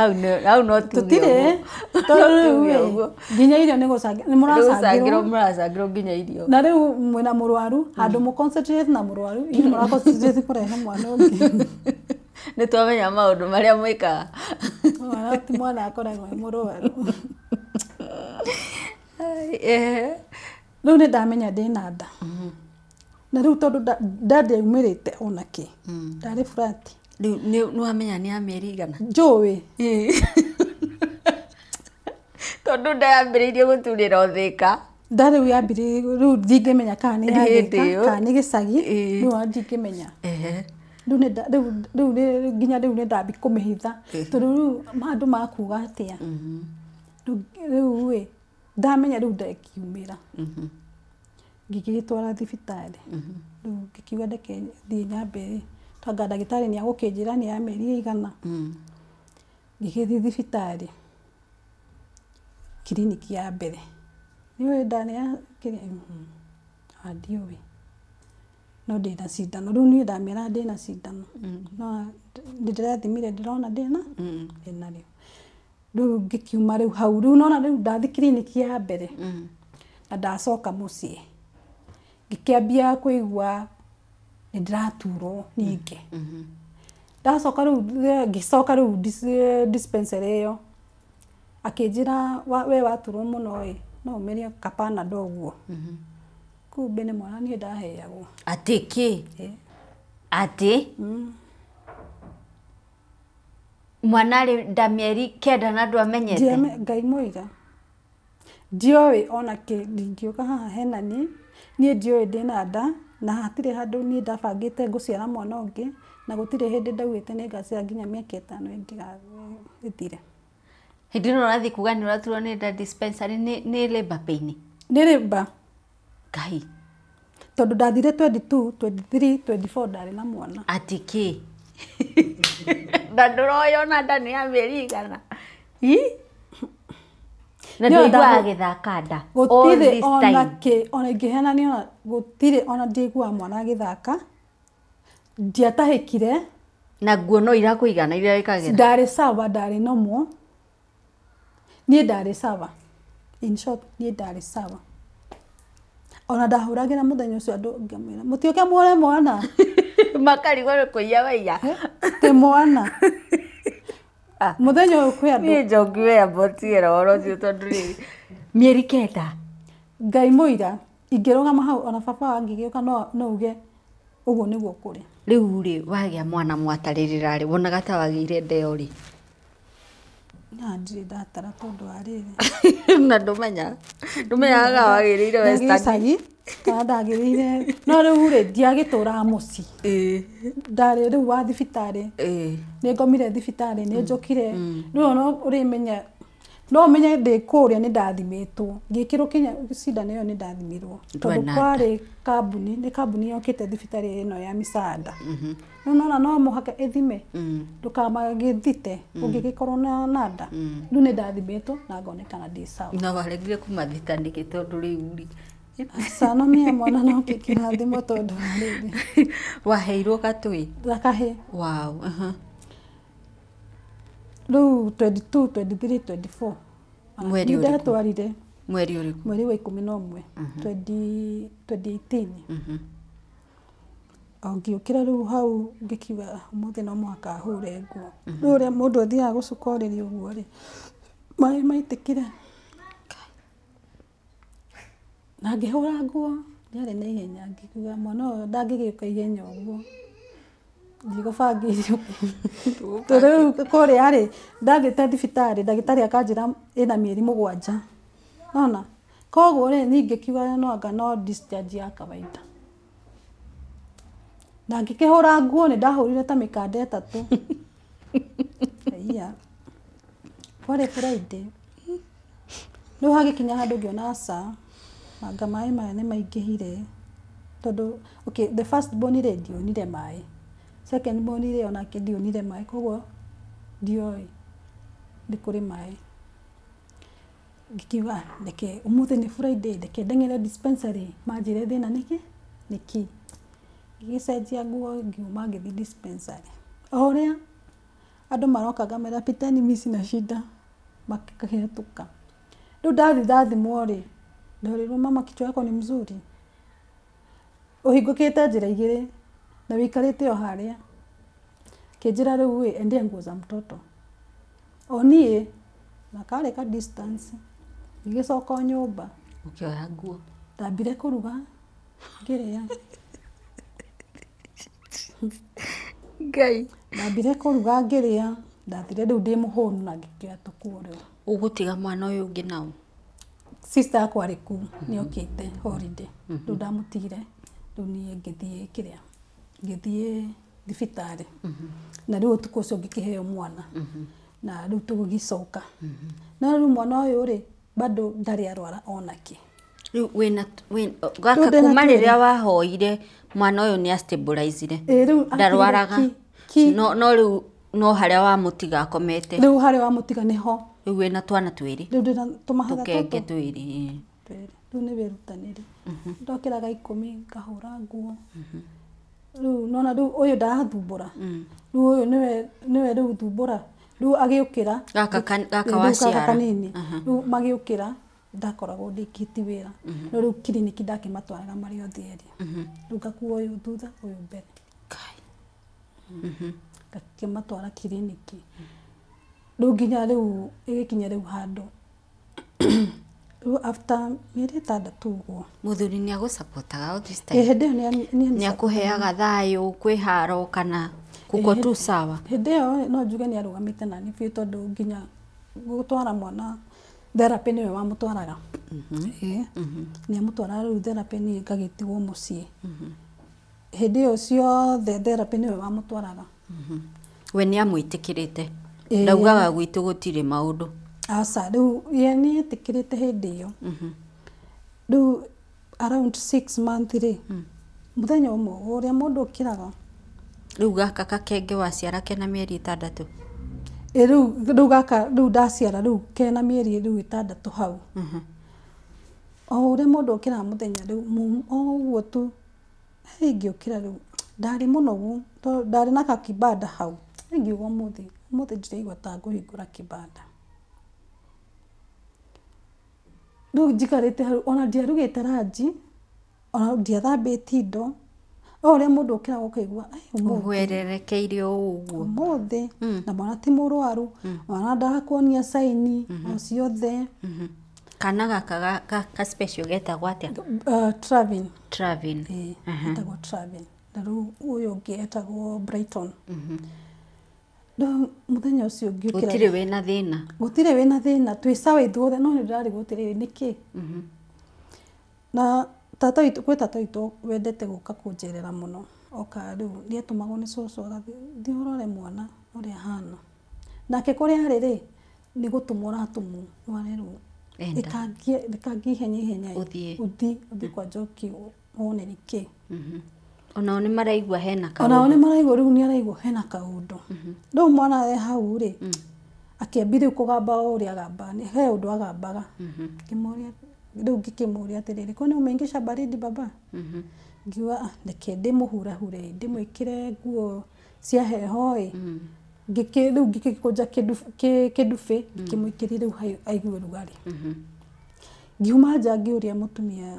hau no tuge Tũtirĩ ũguo. tondũ No rĩu tuge ĩ, ũguo. Nginya irio nĩ gũcangĩrwo, nĩ Nĩ mũracangĩrwo. gũcangĩrwo, mũracangĩrwo nginya irio. Na rĩu mwĩna mũrwaru, handũ mũ concentrate na mũrwaru, inyuĩ mũra concentrate kũrehe mwana ũngĩ. Nĩ twamenya maũndũ marĩa mwĩkaga. Mwana ti mwana akoragwo e mũrwaru. Ai, ehe. Rĩu nĩ ndamenya ndĩna nda, na rĩu tondũ nda ndĩaumĩrĩte ona kĩ, ndarĩ flat. Rĩu nĩ wamenya nĩ ya mĩeri igana? Njũĩ. Tondũ ndayambĩrĩirie gũturĩra o Thĩka. Nda rĩu yambĩrĩirie, rĩu ndingĩmenya kana nĩ Hĩndĩ ya Thĩka ĩyo. kana nĩ gĩcagi. Rĩu ona ndingĩmenya. Rĩu nĩ rĩu nginya rĩu nĩ ndambi kũmĩhitha, tondũ rĩu andũ makuga atĩa? Rĩu ĩ ndamenya rĩu ndekiumĩra, ngĩgĩtwara thibitarĩ. Rĩu ngĩkiuga ndeke thiĩ nyambe rĩ, twanga ndagĩtarĩ nĩ agũkĩnjĩra nĩ ya mĩeri ĩigana. Ngĩgĩthiĩ thibitarĩ, kiriniki ya mbere, nĩũĩ nda nĩ ya kĩrĩa? Ndiũĩ, no ndĩna cindano. Rĩu niĩ ndamera ndĩna cindano, no nĩ ndĩrethimire, ndĩrona ndĩna rĩo. Rĩu ngĩkiuma rĩu hau, rĩu nona rĩu ndathi kiriniki ya mbere na ndacoka mũciĩ, ngĩkĩambia kũigua nĩ ndĩraturwo ningĩ. Ndacoka rĩu ngĩcoka rĩu dispensary ĩyo, akĩnjĩra, "We waturwo mũno ĩ, no ũmerie kapanado ũguo." Kumbe nĩ mwana niĩ ndaheagwo. Atĩ kĩ? Atĩ mwana arĩ nda mĩeri 9 na ndwamenyete? Ngai mũira, ndioĩ ona kĩ. Ndingĩũka haha hena niĩ ndiũĩ ndĩna nda, na hatirĩ handũ niĩ ndabangĩte ngũciara mwana ũngĩ, na gũtirĩ hĩndĩ ndaugĩte nĩ ngaciara nginya mĩaka 5 ĩngĩga ĩthire. Hĩndĩ ĩno ũrathiĩ kuga nĩ ũraturwo nĩ nda dispensary nĩ labor pain? Nĩ labor. Ngai. Tondũ ndathire 22, 23, 24 ndarĩ na mwana. Atĩ kĩ? Na ndũroyona nda nĩ ya mĩeri igana? Ii? Na ndũiguaga agĩthaka nda all Gũtirĩ this ona time? Kĩ ona ingĩhenania, ona gũtirĩ ona ndiaiguaga mwana agĩthaka. Ndiatahĩkire. Na nguo no irakũigana iria wĩkagĩra? Ndarĩ sawa, ndarĩ normal. Niĩ ndarĩ sawa. In short, niĩ ndarĩ sawa. Ona ndahũragĩra mũthenya ũcio andũ ngamwĩra, mũtiũke muone mwana. Makarigwo nĩ kũiya waiya. Ti mwana. Mũthenya ũyũ kwĩ andũ. Niĩ Njoki we amba ũtigĩra ũhoro ũcio tondũ rĩrĩ mĩeri 9. Ngai mũira, ingĩrũgama hau ona baba angĩgĩũka no uge ũguo nĩguo kũrĩ. Rĩu rĩ wagĩa mwana mwatarĩrĩra rĩ wonaga ta wagĩire ndeo rĩ? Na ndirĩ ndatara tondũ wa rĩrĩ. Na ndũmenyaga wagĩrĩire Western. Gĩcagi kana ndagĩrĩire, no rĩu rĩ ndiagĩtũraga mũciĩ. Ndarĩ rĩu wa thibitarĩ. Nĩ ngomire thibitarĩ, nĩ njũkire. Rĩu ona ũrĩmenya, no ũmenye ndĩ kũrĩa nĩ ndathimĩtwo. Ngĩkĩrwo kinya cindano ĩyo nĩ ndathimirwo. Tondũ kwarĩ kambuni, nĩ kambuni yokĩte thibitarĩ ĩno ya misaada. Rĩu nona no mũhaka ĩthime. Ndũkamagĩthite ũngĩgĩkorwo na nda. Rĩu nĩ ndathimĩtwo na ngonekana ndĩ sawa. Na waregire kũmathita nĩkĩ tondũ rĩu rĩ? Aca, no mie mwana no kĩrathimo tondũ wa rĩrĩ. Waheirwo gatũĩ? Gakahĩ. Wow. Rĩu 22, 23, 24. Mweri ũrĩkũ? Ndatwarire. Mweri ũrĩkũ? Mweri wa 11, 2018. O ngĩũkĩra rĩu hau ngĩkiuga ũmũthĩ no mũhaka hũre nguo. Rĩu ũrĩa mũndũ athiaga gũcuka ũrĩrĩ ũguo rĩ, maĩ maitĩkire. Na ngĩhũra nguo, ndiarĩ na ihenya, ngĩkiuga mwana ũyũ ndangĩgĩũka ihenya ũguo. Ndigũbangĩire. Tondũ rĩu kũrĩa rĩ, ndathiĩte thibitarĩ, ndagĩtarĩ akanjĩra ĩna mĩeri 7. Nona? Koguo rĩ, niĩ ngĩkiuga no anga no discharge ya kawaida. Na ngĩkĩhũra nguo, nĩ ndahũrire ta mĩkanda 3. Ĩya. Kwarĩ Friday. Rĩu hagĩkinya handũ ngĩona aca, anga maĩ maya nĩ maingĩhire. Tondũ, okay, the first born rĩ, ndionire maĩ. Second born rĩ, onake ndionire maĩ, koguo ndioĩ nĩ kũrĩ maĩ. Ngĩkiuga reke ũmũthĩ nĩ Friday, reke ndeng'ere dispensary manjĩre thĩna nĩkĩ nĩkĩ. Ngĩgĩcenjia nguo ngiuma ngĩthiĩ dispensary. O ũrĩa andũ maroka ngamera piteni mimi sina shida, makĩhetũka. Rĩu ndathiĩ ndathimwo rĩ, ndorirwo mama kichwa yako ni mzuri. Ũhingũkĩte njĩra igĩrĩ na wĩikarĩte o harĩa. Kĩnjĩra rĩu ĩ, endea nguo za mtoto. O niĩ na karĩ ka distance. Ngĩgĩcoka o nyũmba. Ũkĩoya nguo? Ndambire kũruga ngĩrĩa. Ngai. Ndambire kũruga ngĩrĩa, ndathire rĩu ndĩ mũhũnu na ngĩkĩoya tũkuo rĩu. Ũgũtiga mwana ũyũ ũngĩ nao? Sister yakwa arĩ kũu, nĩ okĩte holiday. Rĩu ndamũtigire, rĩu niĩ ngĩthiĩ kĩrĩa, ngĩthiĩ thibitarĩ. Na rĩu ũtukũ ũcio ngĩkĩheo mwana. Na rĩu tũgĩcoka. No rĩu mwana ũyũ rĩ, bado ndarĩ arwara onake. Rĩu wĩna gaka kuma rĩrĩa wahoire mwana ũyũ nĩ astabilizire. Ndarwaraga. No rĩu no harĩa wamũtiga akomete. Rĩu harĩa wamũtiga nĩho. Rĩu wĩna twana twĩrĩ. Rĩu ndĩna tũmahatha tũkenge twĩrĩ. Rĩu nĩ wĩrutanĩri. Ndokĩraga 10 ngahũra nguo. Rĩu nona rĩu ũyũ ndarathumbũra. Rĩu ũyũ nĩwe rĩu thumbũra. Rĩu agĩũkĩra. Gaka waciara. Kanini. Rĩu magĩũkĩra ndakoragwo ndĩkĩtie wĩra. No rĩu kiriniki ndakĩmatwaraga marĩ othe erĩ. Rĩu ngakua ũyũ thutha ũyũ mbere. Ngakĩmatwara kiriniki. Rĩu nginya rĩu ĩgĩkinya rĩu handũ. Rĩu after mĩeri 6 ũguo. Mũthuri nĩ agũsupportaga all this time? Hĩndĩ ĩyo nĩ akũheaga thayũ, kwĩharo kana gũko tu sawa? Hĩndĩ ĩyo no njuge nĩ arũgamĩte nani biũ tondũ nginya gũtwara mwana therapy nĩwe wamũtwaraga. Nĩ amũtwaraga rĩu therapy niĩ ngagĩtigwo mũciĩ. Hĩndĩ ĩyo ciothe therapy nĩwe wamũtwaraga. We nĩ amwĩtĩkĩrĩte? Ndaugaga gwitũ gũtirĩ maũndũ? Aca rĩu ye nĩ etĩkĩrĩte hĩndĩ ĩyo. Rĩu around 6 months rĩ, mũthenya ũmwe ũrĩa mũndũ ũkĩraga. Rĩu gaka kakenge waciara kena mĩeri 6. Ĩ rĩu gaka rĩu ndaciara rĩu kena mĩeri rĩu 6 hau. O ũrĩa mũndũ ũkĩraga mũthenya rĩu o ũguo tu ngĩũkĩra rĩu ndarĩ mũnogu tondũ ndarĩ na kakibanda hau. Ngiuga ũmũthĩ ndĩraigua ta ngũhingũra kibanda. Rĩu njikarĩte hau ona ndiarugĩte ranji, ona ndiathambĩtie indo. O ũrĩa mũndũ ũkĩraga ũkaigua ũhwererekeire o ũguo ũmũthĩ, na mwana ti mũrwaru, mwana ndarakuonia saini o ciothe. Kana gaka ka special getagwo atĩa? Travin. Travin. Etagwo Travin. Na rĩu ũyũ ũngĩ etagwo Brighton. Rĩu mũthenya ũcio ngĩũkĩra. Gũtirĩ wĩna thĩna. Gũtirĩ wĩna thĩna, twĩ sawa ithuothe, no nĩ ndĩrarigwo atĩrĩrĩ nĩkĩ. Na tata witũ, gwĩ tata witũ wendete gũka kũnjerera mũno. Oka rĩu nĩ atũmagwo nĩ cũcũ agathiĩ, thiĩ ũrore mwana ũrĩa ahana. Nake kũrĩa arĩ rĩ, nĩ gũtũmwo ũratũmwo, warerwo ĩkangia ihenya ihenya ũthiĩ kwa Njoki wone nĩkĩ. Onao nĩ maraigua hena kaũndũ. Onao nĩ maraigua rĩu nĩ araigua hena kaũndũ. Rĩu mwana e hau rĩ, akĩambia rĩu kũgamba o ũrĩa agambaga, he ũndũ agambaga. Ngĩmũria rĩu ngĩkĩmũria atĩrĩrĩ, kwani umeingisha baridi baba? Ngiuga reke ndĩmũhurahure, ndĩmwĩkĩre nguo cia heho ĩ. Rĩu ngĩgĩkũnja kĩndubĩ, ngĩkĩmũikĩria rĩu aigue rugarĩ. Ngiuma nja ngĩũria mũtumia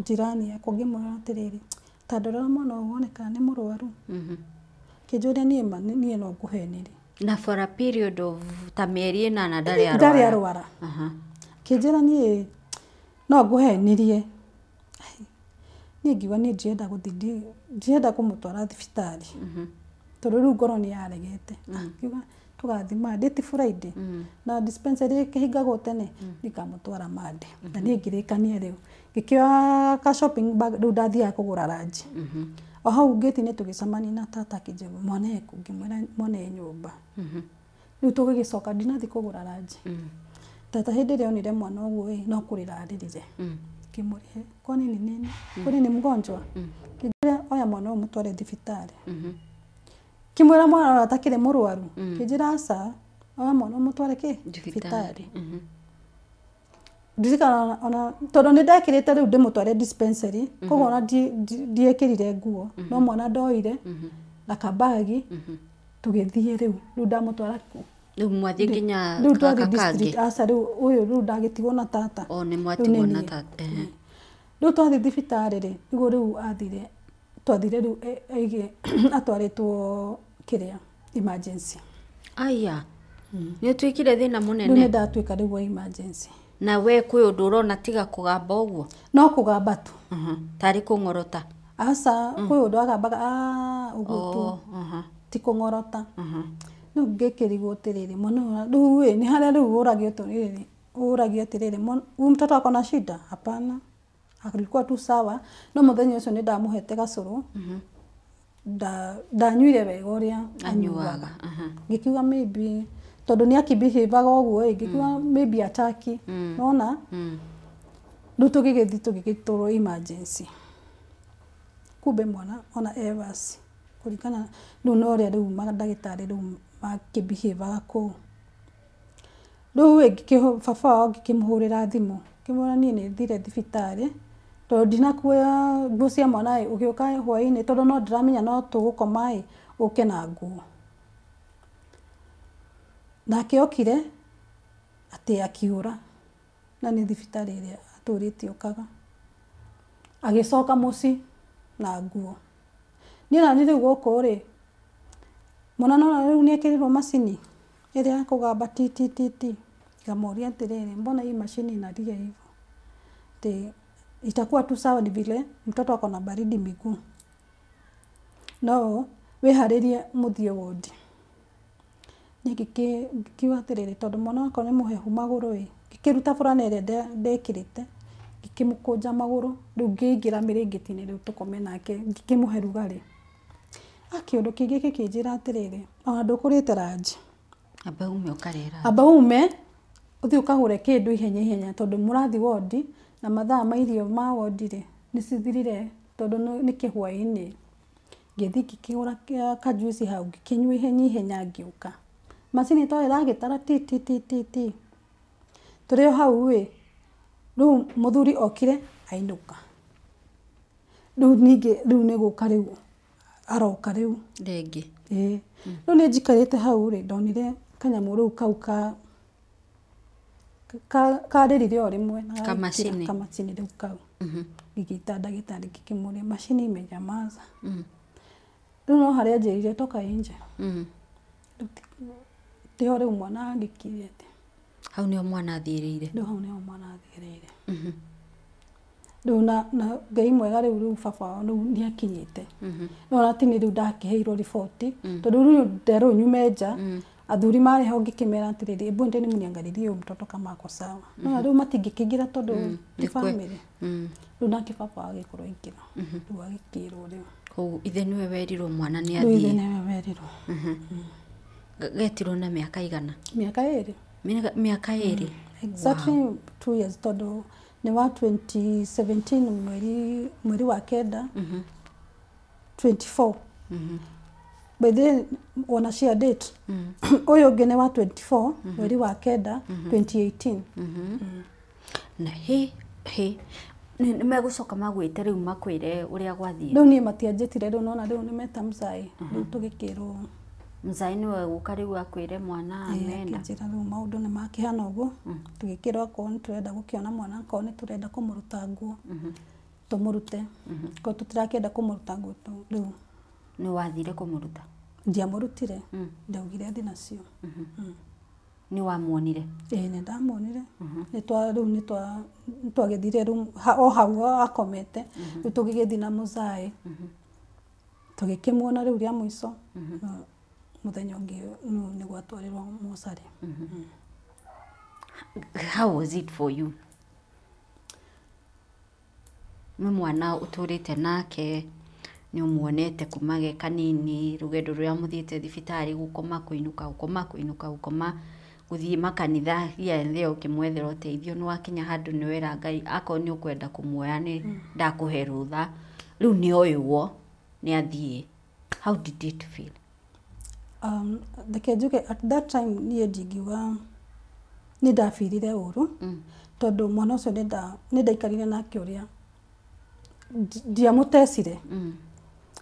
jirani yakwa, ngĩmwĩra atĩrĩrĩ, ta ndorera mwana ũyũ wone kana nĩ mũrwaru. Kĩnjũria niĩ ma niĩ no ngũhenirie. Na for a period of ta mĩeri 8 ndarĩ arwara. Ndarĩ arwara. Kĩnjĩra niĩ no ngũhenirie. Niĩ ngiuga niĩ ndirenda gũthiĩ, ndirenda kũmũtwara thibitarĩ. Tondũ rĩu ngoro nĩ yaregete. Ngiuga tũgathiĩ Monday, ti Friday. Na dispensary ĩkĩhingagwo tene, nikamũtwara Monday. Na niĩ ngĩrĩkania rĩu. Ngĩkĩoya ka shopping bag rĩu ndathiaga kũgũra ranji. O hau ngĩti-inĩ tũgĩcemania na tata akĩnjĩra mwana ekũ, ngĩmwĩra mwana e nyũmba. Rĩu tũgĩgĩcoka ndinathiĩ kũgũra ranji. Tata hĩndĩ ĩrĩa onire mwana ũguo ĩ, no kũrĩra arĩrire. Ngĩmũrĩhe, kwani ni nini? Kwani ni mgonjwa? Ngĩnjĩra oya mwana ũyũ mũtware thibitarĩ. Ngĩmwĩra mwana ũyũ atakĩrĩ mũrwaru. Ngĩnjĩra aca, oya mwana ũyũ mũtware kĩ? Thibitarĩ. Ndirikana ona tondũ nĩ ndekĩrĩte rĩu ndĩmũtware dispensary, koguo ona ndiekĩrire nguo, no mwana ndoire na kabagi, tũgĩthiĩ rĩu, rĩu ndamũtwara kũ? Rĩu mwathiĩ nginya rĩu twathiĩ district, aca rĩu ũyũ rĩu ndagĩtigwo na tata. O nĩ mwatigwo na tata. Rĩu twathiĩ thibitarĩ rĩ, nĩguo rĩu athire, twathire rĩu aige atwarĩtwo kĩrĩa emergency. Aya. Nĩ ũtuĩkire thĩna mũnene. Rĩu nĩ ndatuĩka rĩu wa emergency. Na we kwĩ ũndũ ũrona tiga kũgamba ũguo? No kũgamba tu. Tarĩ kũng'orota? Aca, kwĩ ũndũ agambaga ũguo tu. Ti kũng'orota. Rĩu ngĩkĩrigwo atĩrĩrĩ, mwana ũyũ rĩu ĩ, nĩ harĩa rĩu ũragio atĩrĩrĩ, ũragio atĩrĩrĩ, huyu mtoto ako na shida? Hapana. Alikuwa tu sawa. No mũthenya ũcio nĩ ndamũhete gacũrũ. Ndanyuire wega ũrĩa anyuaga. Ngĩkiuga maybe tondũ nĩ akĩbehavaga ũguo ĩ, ngĩkiuga maybe ataki. Nona? Rĩu tũgĩgĩthiĩ tũgĩgĩtwarwo emergency. Kumbe mwana ona Evans kũringana rĩu na ũrĩa rĩu mandagĩtarĩ rĩu makĩbehavaga kũu. Rĩu ĩ, baba wao ngĩkĩmũhũrĩra thimũ, ngĩmwĩra niĩ nĩ thire thibitarĩ tondũ ndinakuoya nguo cia mwana ĩ, ũgĩũka hwaĩ-inĩ tondũ no ndĩramenya no tũgũkoma ĩ, ũke na nguo. Nake okire atĩ akiũra, na nĩ thibitarĩ ĩrĩa atũrĩte okaga. Agĩcoka mũciĩ na nguo. Niĩ nani rĩu gũkũ rĩ, mwana nona rĩu nĩ ekĩrirwo macini ĩrĩa ya kũgamba ti ti ti ti. Ngamũria atĩrĩrĩ, mbona hii mashini inalia hivyo? Ati itakuwa tu sawa ni vile mtoto ako na baridi miguu. No wĩharĩrie mũthiĩ wodi. Niĩ ngĩkiuga atĩrĩrĩ, tondũ mwana wakwa nĩ mũhehu magũrũ ĩ, ngĩkĩruta burana ĩrĩa ndekĩrĩte, ngĩkĩmũkũnja magũrũ, rĩu ngĩingĩra mĩrĩngĩti-inĩ rĩu tũkome nake, ngĩkĩmũhe rugarĩ. Kĩũndũ kĩngĩ gĩkĩnjĩra atĩrĩrĩ, ona ndũkũrĩte ranji. Amba ume ũkarĩe ranji. Amba ume Ũthiĩ ũkagũre kĩndũ ihenya ihenya tondũ mũrathi wondi na mathaa ma irio ma wondi rĩ nĩ cithirire tondũ nĩ kĩhwaĩ-inĩ. Ngĩthiĩ ngĩkĩgũra kajuici hau ngĩkĩnyua ihenya ihenya ngĩũka. Macini to ĩragĩtara ti ti ti ti ti. Tũrĩ o hau ĩ, rĩu mũthuri okire ainũka. Rĩu ningĩ rĩu nĩ gũka rĩu aroka rĩu. Rĩngĩ. Ĩĩ. Rĩu niĩ njikarĩte hau rĩ, ndonire kanyamũ rĩu kau ka karĩrire o rĩmwe na Kamacini. Kamacini rĩu kau. Ngĩgĩta ndagĩtarĩ ngĩkĩmũria macini imenyamaza. Rĩu no harĩa anjĩrire toka nje. Rĩu tiho rĩu mwana angĩkire atĩ. Hau nĩho mwana athiĩrĩire. Rĩu hau nĩho mwana athiĩrĩire. Rĩu na Ngai mwega rĩu rĩu baba wao rĩu nĩ akinyĩte. No ona ti niĩ rĩu ndakĩheirwo riboti tondũ rĩu nderwo nyume nja. Athuri marĩ ho ngĩkĩmera atĩrĩrĩ, hebu endeni mniangalilie huyu mtoto kama ako sawa. No rĩu matingĩkĩingĩra tondũ ti family. Rĩu nake baba agĩkorwo aingĩra. Rĩu agĩkĩrwo rĩu. Koguo ithe nĩwe werirwo mwana nĩ Rĩu ithe athiĩ. nĩwe werirwo. Getirwo na mĩaka igana? Mĩaka ĩrĩ. Mĩaka ĩrĩ. Exactly 2 years tondũ nĩ wa 2017 mweri wa kenda 24. By the way, ona share date. Ũyũ ũngĩ nĩ wa 24 mweri wa kenda 2018. Na he he nĩ megũcoka magwĩte rĩu makwĩre ũrĩa gwathiĩ. Rĩu niĩ matianjĩtire rĩu nona rĩu nĩ meta mzai. Rĩu tũgĩkĩrwo. Mzai nĩwe gũka rĩu akwĩre mwana amenda. Akĩnjĩra rĩu maũndũ nĩ makĩhana ũguo. Tũgĩkĩrwo akorwo nĩ tũrenda gũkĩona mwana akorwo nĩ tũrenda kũmũruta nguo. Tũmũrute. Korwo tũtirakĩenda kũmũruta nguo rĩu. Nĩ wathire kũmũruta? Ndiamũrutire. Ndaugire athi nacio. Nĩ wamuonire? Ĩĩ nĩ ndamuonire. Rĩu nĩ twagĩthire rĩu o hau akomete. Rĩu tũgĩgĩthiĩ na mũzaĩ. Tũgĩkĩmuona rĩu rĩa mũico. Mũthenya ũngĩ nĩ gwatwarirwo mocarĩ. How was it for you? Nĩ mwana ũtũrĩte nake, nĩ ũmuonete kuma ge kanini, rũgendo rũrĩa mũthiĩte thibitarĩ, gũkoma kũinũka, gũkoma kũinũka, gũkoma gũthiĩ makanitha here and there ũkĩmwethera ũteithio, nĩ wakinya handũ nĩ wera Ngai akorwo nĩ ũkwenda kũmuoya nĩ ndakũhe rũtha. Rĩu nĩ oywo, nĩ athiĩ. How did it feel? Reke njuge at that time niĩ ndingiuga nĩ ndabirire ũru tondũ mwana ũcio nĩ ndaikarire nake ũrĩa ndiamũtecire.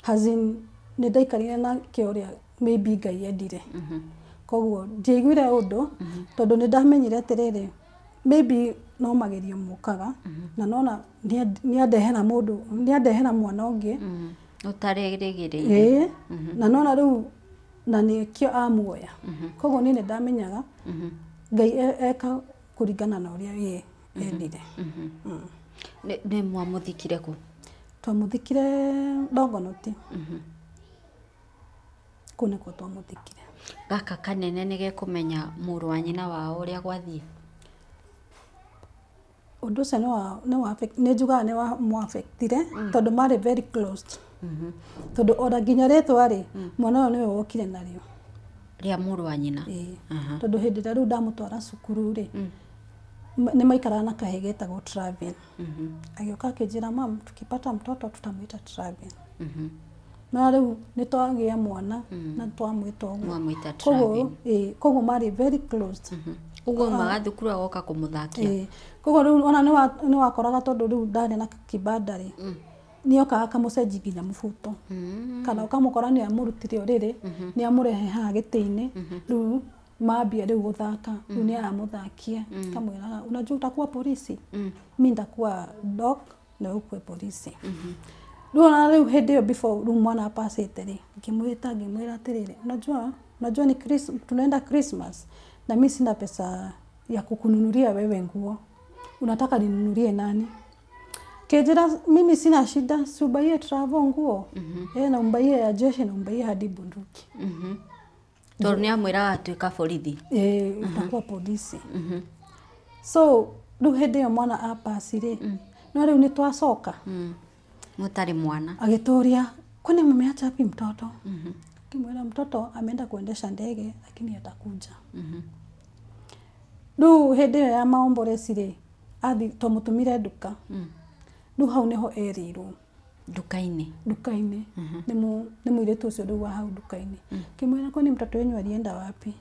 As in nĩ ndaikarire nake ũrĩa maybe Ngai endire. Koguo ndiaiguire ũndũ tondũ nĩ ndamenyire atĩrĩrĩ maybe no magerio mokaga na nona nĩ andehera mũndũ nĩ andehera mwana ũngĩ ũtarĩrĩgĩrĩire. Ĩĩ na nona rĩu na nĩkĩo amuoya. Koguo niĩ nĩ ndamenyaga Ngai eka kũringana na ũrĩa ye endire. Nĩ mwamũthikire kũ? Twamũthikire Longonot. Kũu nĩkuo twamũthikire. Gaka kanene nĩ gekũmenya mũrũ wa nyina wao ũrĩa gwathiĩ? Ũndũ ũcio nĩ njugaga nĩ wamũaffectire tondũ marĩ very close. Tondũ ona nginya rĩtwa rĩ, mwana ũyũ nĩwe wokire narĩo. Rĩa mũrũ wa nyina? Ĩĩ. Tondũ hĩndĩ ĩrĩa rĩu ndamũtwara cukuru rĩ, nĩ maikaraga na kahĩĩ getagwo Travin. Agĩũka akĩnjĩra mam, tukipata mtoto tutamwita Travin. No rĩu nĩ twagĩa mwana na twamwĩta ũguo. Mwamwĩta Travin. Koguo marĩ very close. Ũguo aumaga thukuru agoka kũmũthakia. Ĩĩ. Koguo rĩu ona nĩ wakoraga tondũ rĩu ndarĩ na kibanda rĩ, nĩ okaga akamũcenjia nginya mũbuto. Kana ũkamũkora nĩ amũrutire ũrĩrĩ, nĩ amũrehe haha gĩtĩ-inĩ, rĩu mambia rĩu gũthaka, rĩu nĩ aramũthakia, akamwĩraga unajua utakuwa polisi, mi nitakuwa dog na wewe ukuwe polisi. Rĩu ona rĩu hĩndĩ ĩyo before rĩu mwana apacĩte rĩ, ngĩmwĩta ngĩmwĩra atĩrĩrĩ, unajua ni tunaenda Christmas na mi sina pesa ya kukununulia wewe nguo, unataka ninunulie nani? Kejera mimi sina shida, si ubaie Travo nguo. Na umbaie ya jeshi na umbaie hadi bunduki. Tondũ nĩ amwĩraga atuĩka borithi. Utakuwa polisi. So rĩu hĩndĩ ĩyo mwana apasi rĩ, no rĩu nĩ twacoka. Mũtarĩ mwana. Agĩtũria, kwani mmeacha wapi mtoto? Kimwĩra mtoto ameenda kuendesha ndege lakini atakuja. Rĩu hĩndĩ ĩyo ya maomboreci rĩ, athi twamũtũmire nduka. Rĩu hau nĩho erĩirwo. Nduka-inĩ. Nduka-inĩ. Nĩ mũirĩtu ũcio rĩu wa hau nduka-inĩ. Akĩmwĩra kwani mtoto wenyu alienda wapi?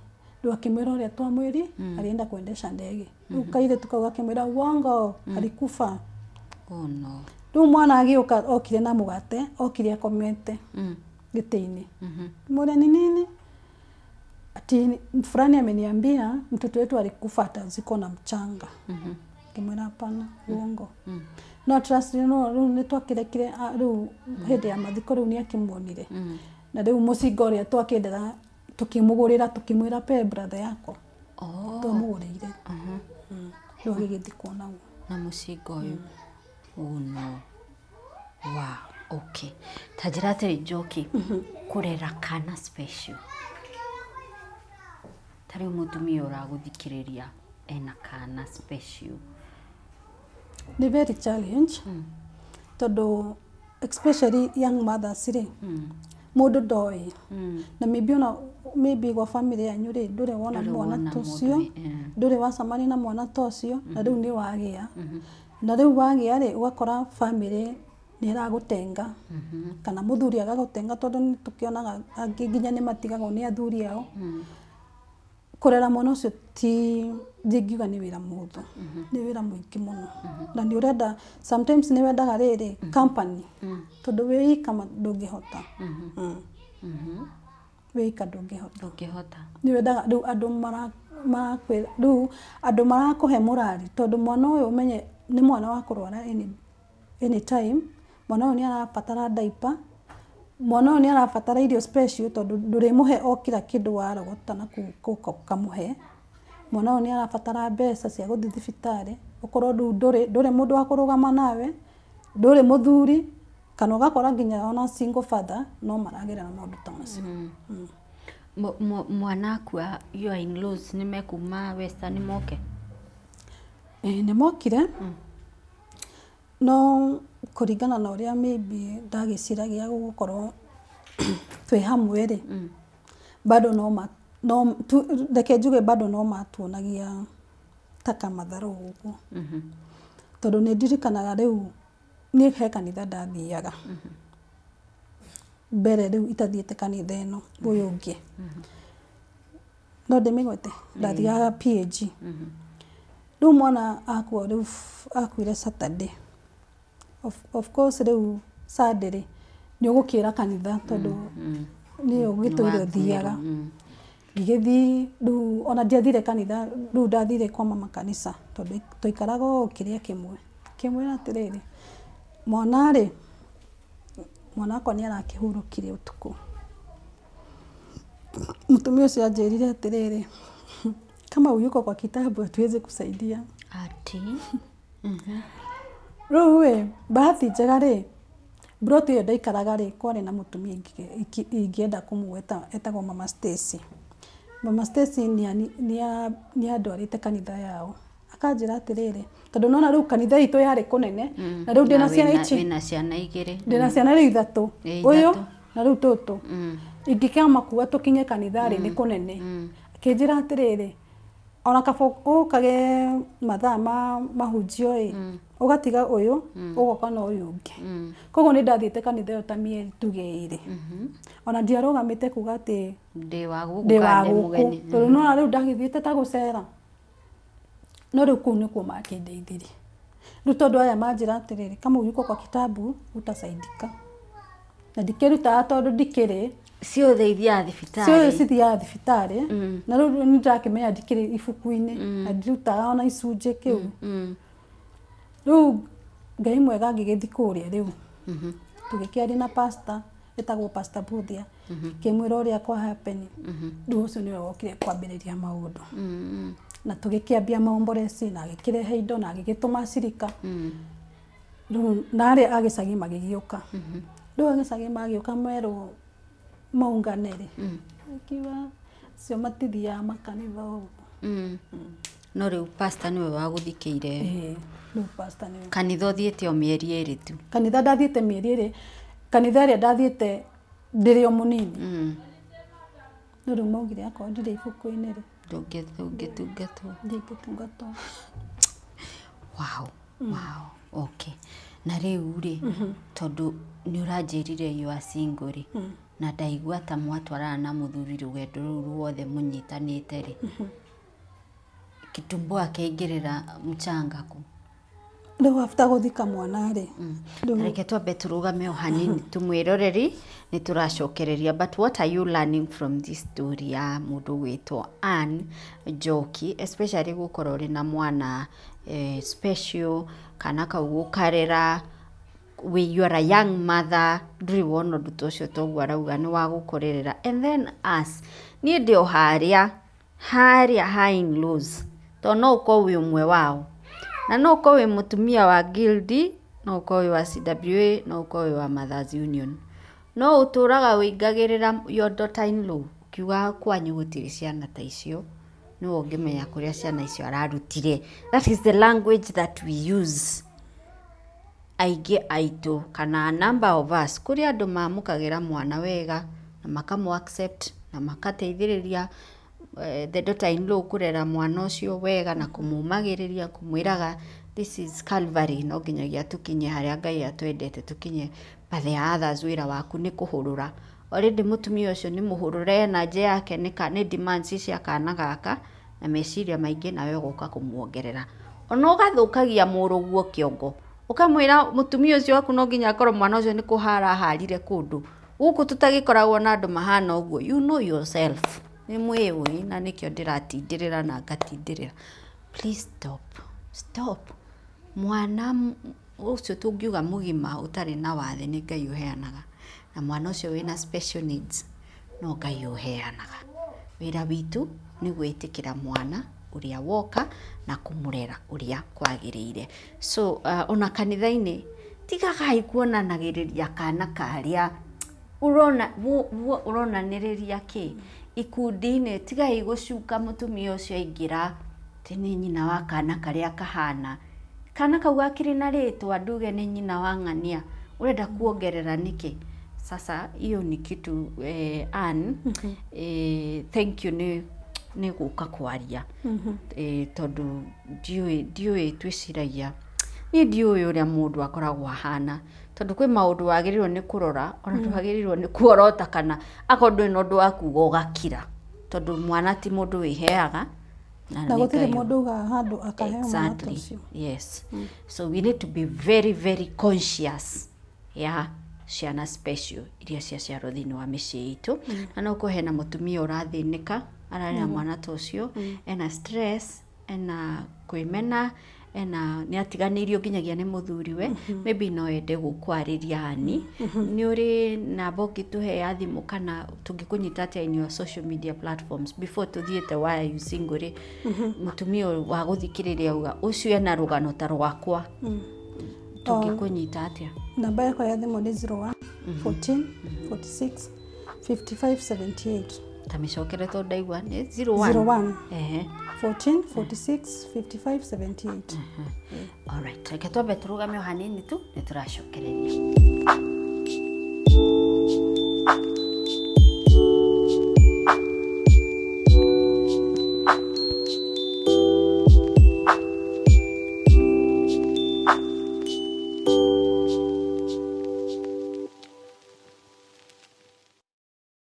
Rĩu akĩmwĩra ũrĩa twamwĩri, alienda kuendesha ndege. Rĩu kairĩtu kau gakĩmwĩra uongo, alikufa. Oh no. Rĩu mwana agĩũka okire na mũgate, okire akomete gĩtĩ-inĩ. Mũrĩa ni nini? Ati fulani ameniambia mtoto wetu alikufa atazikwa na mchanga. Ngĩmwĩra hapana, uongo. No trust no rĩu nĩ twakĩrekire rĩu hĩndĩ ya mathiko rĩu nĩ akĩmuonire. Na rĩu mũcinga ũrĩa twakĩendaga tũkĩmũgũrĩra tũkĩmwĩra pe brother yako. Oh. Twamũgũrĩire. Rĩu agĩgĩthikwo naguo. Na mũcinga ũyũ. Oh no. Wow, okay. Ta njĩra atĩrĩ Njoki, kũrera kana special. Ta rĩu mũtumia ũragũthikĩrĩria ena kana special. Nĩ very challenge. Tondũ especially young mothers rĩ, mũndũ ndoĩ. Na maybe ona maybe gwa family yanyu rĩ, ndũrĩ wona mwana ta ũcio, ndũrĩ wacemania na mwana ta ũcio, na rĩu nĩ wagĩa. Na rĩu wagĩa rĩ, ũgakora family nĩ ĩragũtenga. Kana mũthuri agagũtenga tondũ nĩ tũkĩonaga angĩ nginya nĩ matigagwo nĩ athuri ao. Kũrera mwana ũcio ti ndingiuga nĩ wĩra mũhũthũ, nĩ wĩra mũingĩ mũno. Na nĩ ũrenda sometimes nĩ wendaga rĩrĩ company, tondũ wĩ ika ndũngĩhota. Wĩ ika ndũngĩhota. Ndũngĩhota. Nĩ wendaga rĩu andũ marakwĩra rĩu andũ marakũhe morali, tondũ mwana ũyũ ũmenye nĩ mwana wa kũrwara any time, mwana ũyũ nĩ arabatara diaper, mwana ũyũ nĩ arabatara irio special tondũ ndũrĩmũhe o kila kĩndũ warogota na kũu ũkamũhe. Mwana ũyũ nĩ arabatara mbeca cia gũthiĩ thibitarĩ, ũkorwo rĩu ndũrĩ mũndũ wa kũrũgama nawe, ndũrĩ mũthuri, kana ũgakora nginya ona single father no maragerera maũndũ ta macio. Mwana akua your in-laws nĩ mekuma Western moke? Nĩ mokire. No kũringana na ũrĩa maybe ndagĩciragia gũgũkorwo twĩ hamwe rĩ, bado no reke njuge bado no matuonagia ta kamatharũ ũguo. Tondũ nĩ ndirikanaga rĩu niĩ he kanitha ndathiaga. Mbere rĩu itathiĩte kanitha ĩno ũyũ ũngĩ. No ndĩmĩgwete, ndathiaga PAG. Rĩu mwana akua rĩu akuire Saturday. Of course rĩu Sunday rĩ, nĩ ũgũkĩra kanitha tondũ nĩ ũgĩtũire ũthiaga. Ngĩgĩthiĩ rĩu ona ndiathire kanitha, rĩu ndathire kwa mama kanitha tondũ twaikaraga o kĩrĩa kĩmwe. Ngĩmwĩra atĩrĩrĩ, mwana rĩ, mwana wakwa nĩ arakĩhurũkire ũtukũ. Mũtumia ũcio anjĩrire atĩrĩrĩ, kama huyuko kwa kitabu hatuwezi kusaidia. Ati? Rĩu ĩ, bahati njega rĩ, mburoti ĩyo ndaikaraga rĩ, kwarĩ na mũtumia ingĩenda kũmũgweta etagwo Mama Stacy. Mama Stacy nĩ andwarĩte kanitha yao. Akanjĩra atĩrĩrĩ, tondũ nona rĩu kanitha itũ yarĩ kũnene, na rĩu ndĩna ciana ici. Wĩna ciana igĩrĩ. Ndĩna ciana rĩu ithatũ. Ũyũ na rĩu tũtũ. Ingĩkĩamakua tũkinye kanitha rĩ, nĩ kũnene. Akĩnjĩra atĩrĩrĩ, ona kaba ũkage mathaa ma mahunjio ĩ, ũgatiga ũyũ, ũgoka na ũyũ ũngĩ. Koguo nĩ ndathiĩte kanitha ĩyo ta mĩeri tuge ĩrĩ. Ona ndiarũgamĩte kuga atĩ ndĩ wa gũkũ ndĩ wa kana ndĩ gũkũ. mũgeni. Tondũ nĩwona rĩu ndagĩthiĩte ta gũcera. No rĩu kũu nĩkuo makĩndeithirie. Rĩu tondũ aya manjĩra atĩrĩrĩ, kama huyuko kwa kitabu utasaidika. Na ndikĩrutaga tondũ ndikĩrĩ. Ciothe ithiaga thibitarĩ. Ciothe cithiaga thibitarĩ. Na rĩu nĩ ndakĩmenya ndikĩrĩ ibuku-inĩ. Na ndirutaga ona icunjĩ kĩu. Rĩu Ngai mwega ngĩgĩthiĩ kũrĩa rĩu. Tũgĩkĩaria na pastor, etagwo Pastor Buthia. Ngĩmwĩra ũrĩa kwa happen. Rĩu ũcio nĩwe wokire kwambĩrĩria maũndũ. Na tũgĩkĩambia maomboreci na agĩkĩrehe indo na agĩgĩtũma cirika. Rĩu na arĩa a gĩcagi magĩgĩũka. Rĩu a gĩcagi magĩũka merwo maungane rĩ, akiuga acio matithiaga makanitha ũguo. No rĩu pastor nĩwe wagũthikĩire. Ĩĩ, rĩu pastor nĩwe. Kanitha ũthiĩte o mĩeri ĩrĩ tu. Kanitha ndathiĩte mĩeri ĩrĩ. Kanitha ĩrĩa ndathiĩte ndĩrĩ o mũnini. No rĩu maugire akorwo ndirĩ ibuku-inĩ rĩ, ndũngĩtungatwo. Ndingĩtungatwo. Wow, wow, okay. Na rĩu rĩ, tondũ nĩ ũranjĩrire you are single rĩ, na ndaigua ta mwatwarana na mũthuri rũgendo rũu ruothe mũnyitanĩte rĩ, kitumbua akĩingĩrĩra mchanga kũ? Rĩu after gũthika mwana rĩ, rĩu Reke twambe tũrũgame o hanini tũmwĩroreri, nĩ tũracokereria. But what are you learning from this story ya mũndũ gwĩtwo Ann Njoki, especially gũkorwo ũrĩ na mwana special, kana kau gũkarera, we you are a young mother, ndũrĩ wona ũndũ ta ũcio, toguo arauga nĩ wa gũkorerera. And then us, niĩ ndĩ o harĩa harĩa ha in-laws, tondũ no ũkorwo wĩ ũmwe wao, na no ũkorwo wĩ mũtumia wa guild, no ũkorwo wĩ wa CWA, no ũkorwo wĩ wa Mothers Union, no ũtũraga wĩingagĩrĩra your daughter in law ũkiugaga kwanyu gũtirĩ ciana ta icio, nĩwe ũngĩmenya kũrĩa ciana icio ararutire. That is the language that we use aingĩ aitũ, kana a number of us. Kũrĩ andũ mamũkagĩra mwana wega na makamũ accept na makateithĩrĩria the daughter in law kũrera mwana ũcio wega na kũmũmagĩrĩria, kũmwĩraga this is Calvary, no nginyagia tũkinye harĩa Ngai atwendete tũkinye. But there are others, wĩra waku nĩ kũhũrũra. Already mũtumia ũcio nĩ mũhũrũre, ena nja yake, nĩ demands cia kana gaka na meciria maingĩ, nawe ũgoka kũmuongerera, ona ũgathũkagia mũrũguo kĩongo, ũkamwĩra mũtumia ũcio waku no nginya akorwo mwana ũcio nĩ kũhara aharire kũndũ gũkũ. Tũtagĩkoragwo na andũ mahana ũguo. You know yourself, nĩ mwĩũĩ, na nĩkĩo ndĩratindĩrĩra na ngatindĩrĩra. Please stop, stop. Mwana ũcio tũngiuga mũgima ũtarĩ na wathe nĩ Ngai ũheanaga, na mwana ũcio wĩna special needs no Ngai ũheanaga. Wĩra witũ nĩ gwĩtĩkĩra mwana ũrĩa woka na kũmũrera ũrĩa kwagĩrĩire. So ona kanitha-inĩ, tigagai kuonanagĩrĩria kana karĩa ũrona ũronanĩrĩria kĩ ikundi-inĩ. Tigai gũcuka mũtumia ũcio aingĩra atĩ nĩ nyina wa kana karĩa kahana kana kau gakĩrĩ na rĩtwa, nduge nĩ nyina wa ng'ania, ũrenda kuongerera nĩkĩ? Sasa hiyo ni kitu Ann, thank you nĩ gũka kwaria, tondũ ndiũĩ twĩciragia, niĩ ndiũĩ ũrĩa mũndũ akoragwo ahana, tondũ kwĩ maũndũ wagĩrĩirwo nĩ kũrora, ona ndwagĩrĩirwo nĩ kuorota, kana akorwo ndũrĩ na ũndũ wa kuga ũgakira, tondũ mwana ti mũndũ wĩheaga. Na gũtirĩ mũndũ ugaga handũ akaheo mwana ta ũcio. Yes. So we need to be very very conscious ya ciana special iria ciaciarwo thĩinĩ wa mĩciĩ itũ. Na no ũkorwo hena mũtumia ũrathĩnĩka ararera mwana ta ũcio, ena stress, ena kwĩmena, ena nĩ atiganĩirio nginyagia nĩ mũthuriwe, maybe no ende gũkwarĩria. Ani nĩ ũrĩ namba ũngĩtũhe ya thimũ, kana tũngĩkũnyita atĩa in your social media platforms before tũthiĩte Why Are You Single rĩ? Mũtumia wa gũthikĩrĩria auga ũcio ena rũgano ta rwakwa, tũngĩkũnyita atĩa? Namba yakwa ya thimũ nĩ 01 14 46 55 78. Ta mĩcokere tondũ ndaigua nĩ 01. 01 Ehe. 14 46 55 78. Alright, reke twambe tũrũgame o hanini tu, nĩ tũracokereria.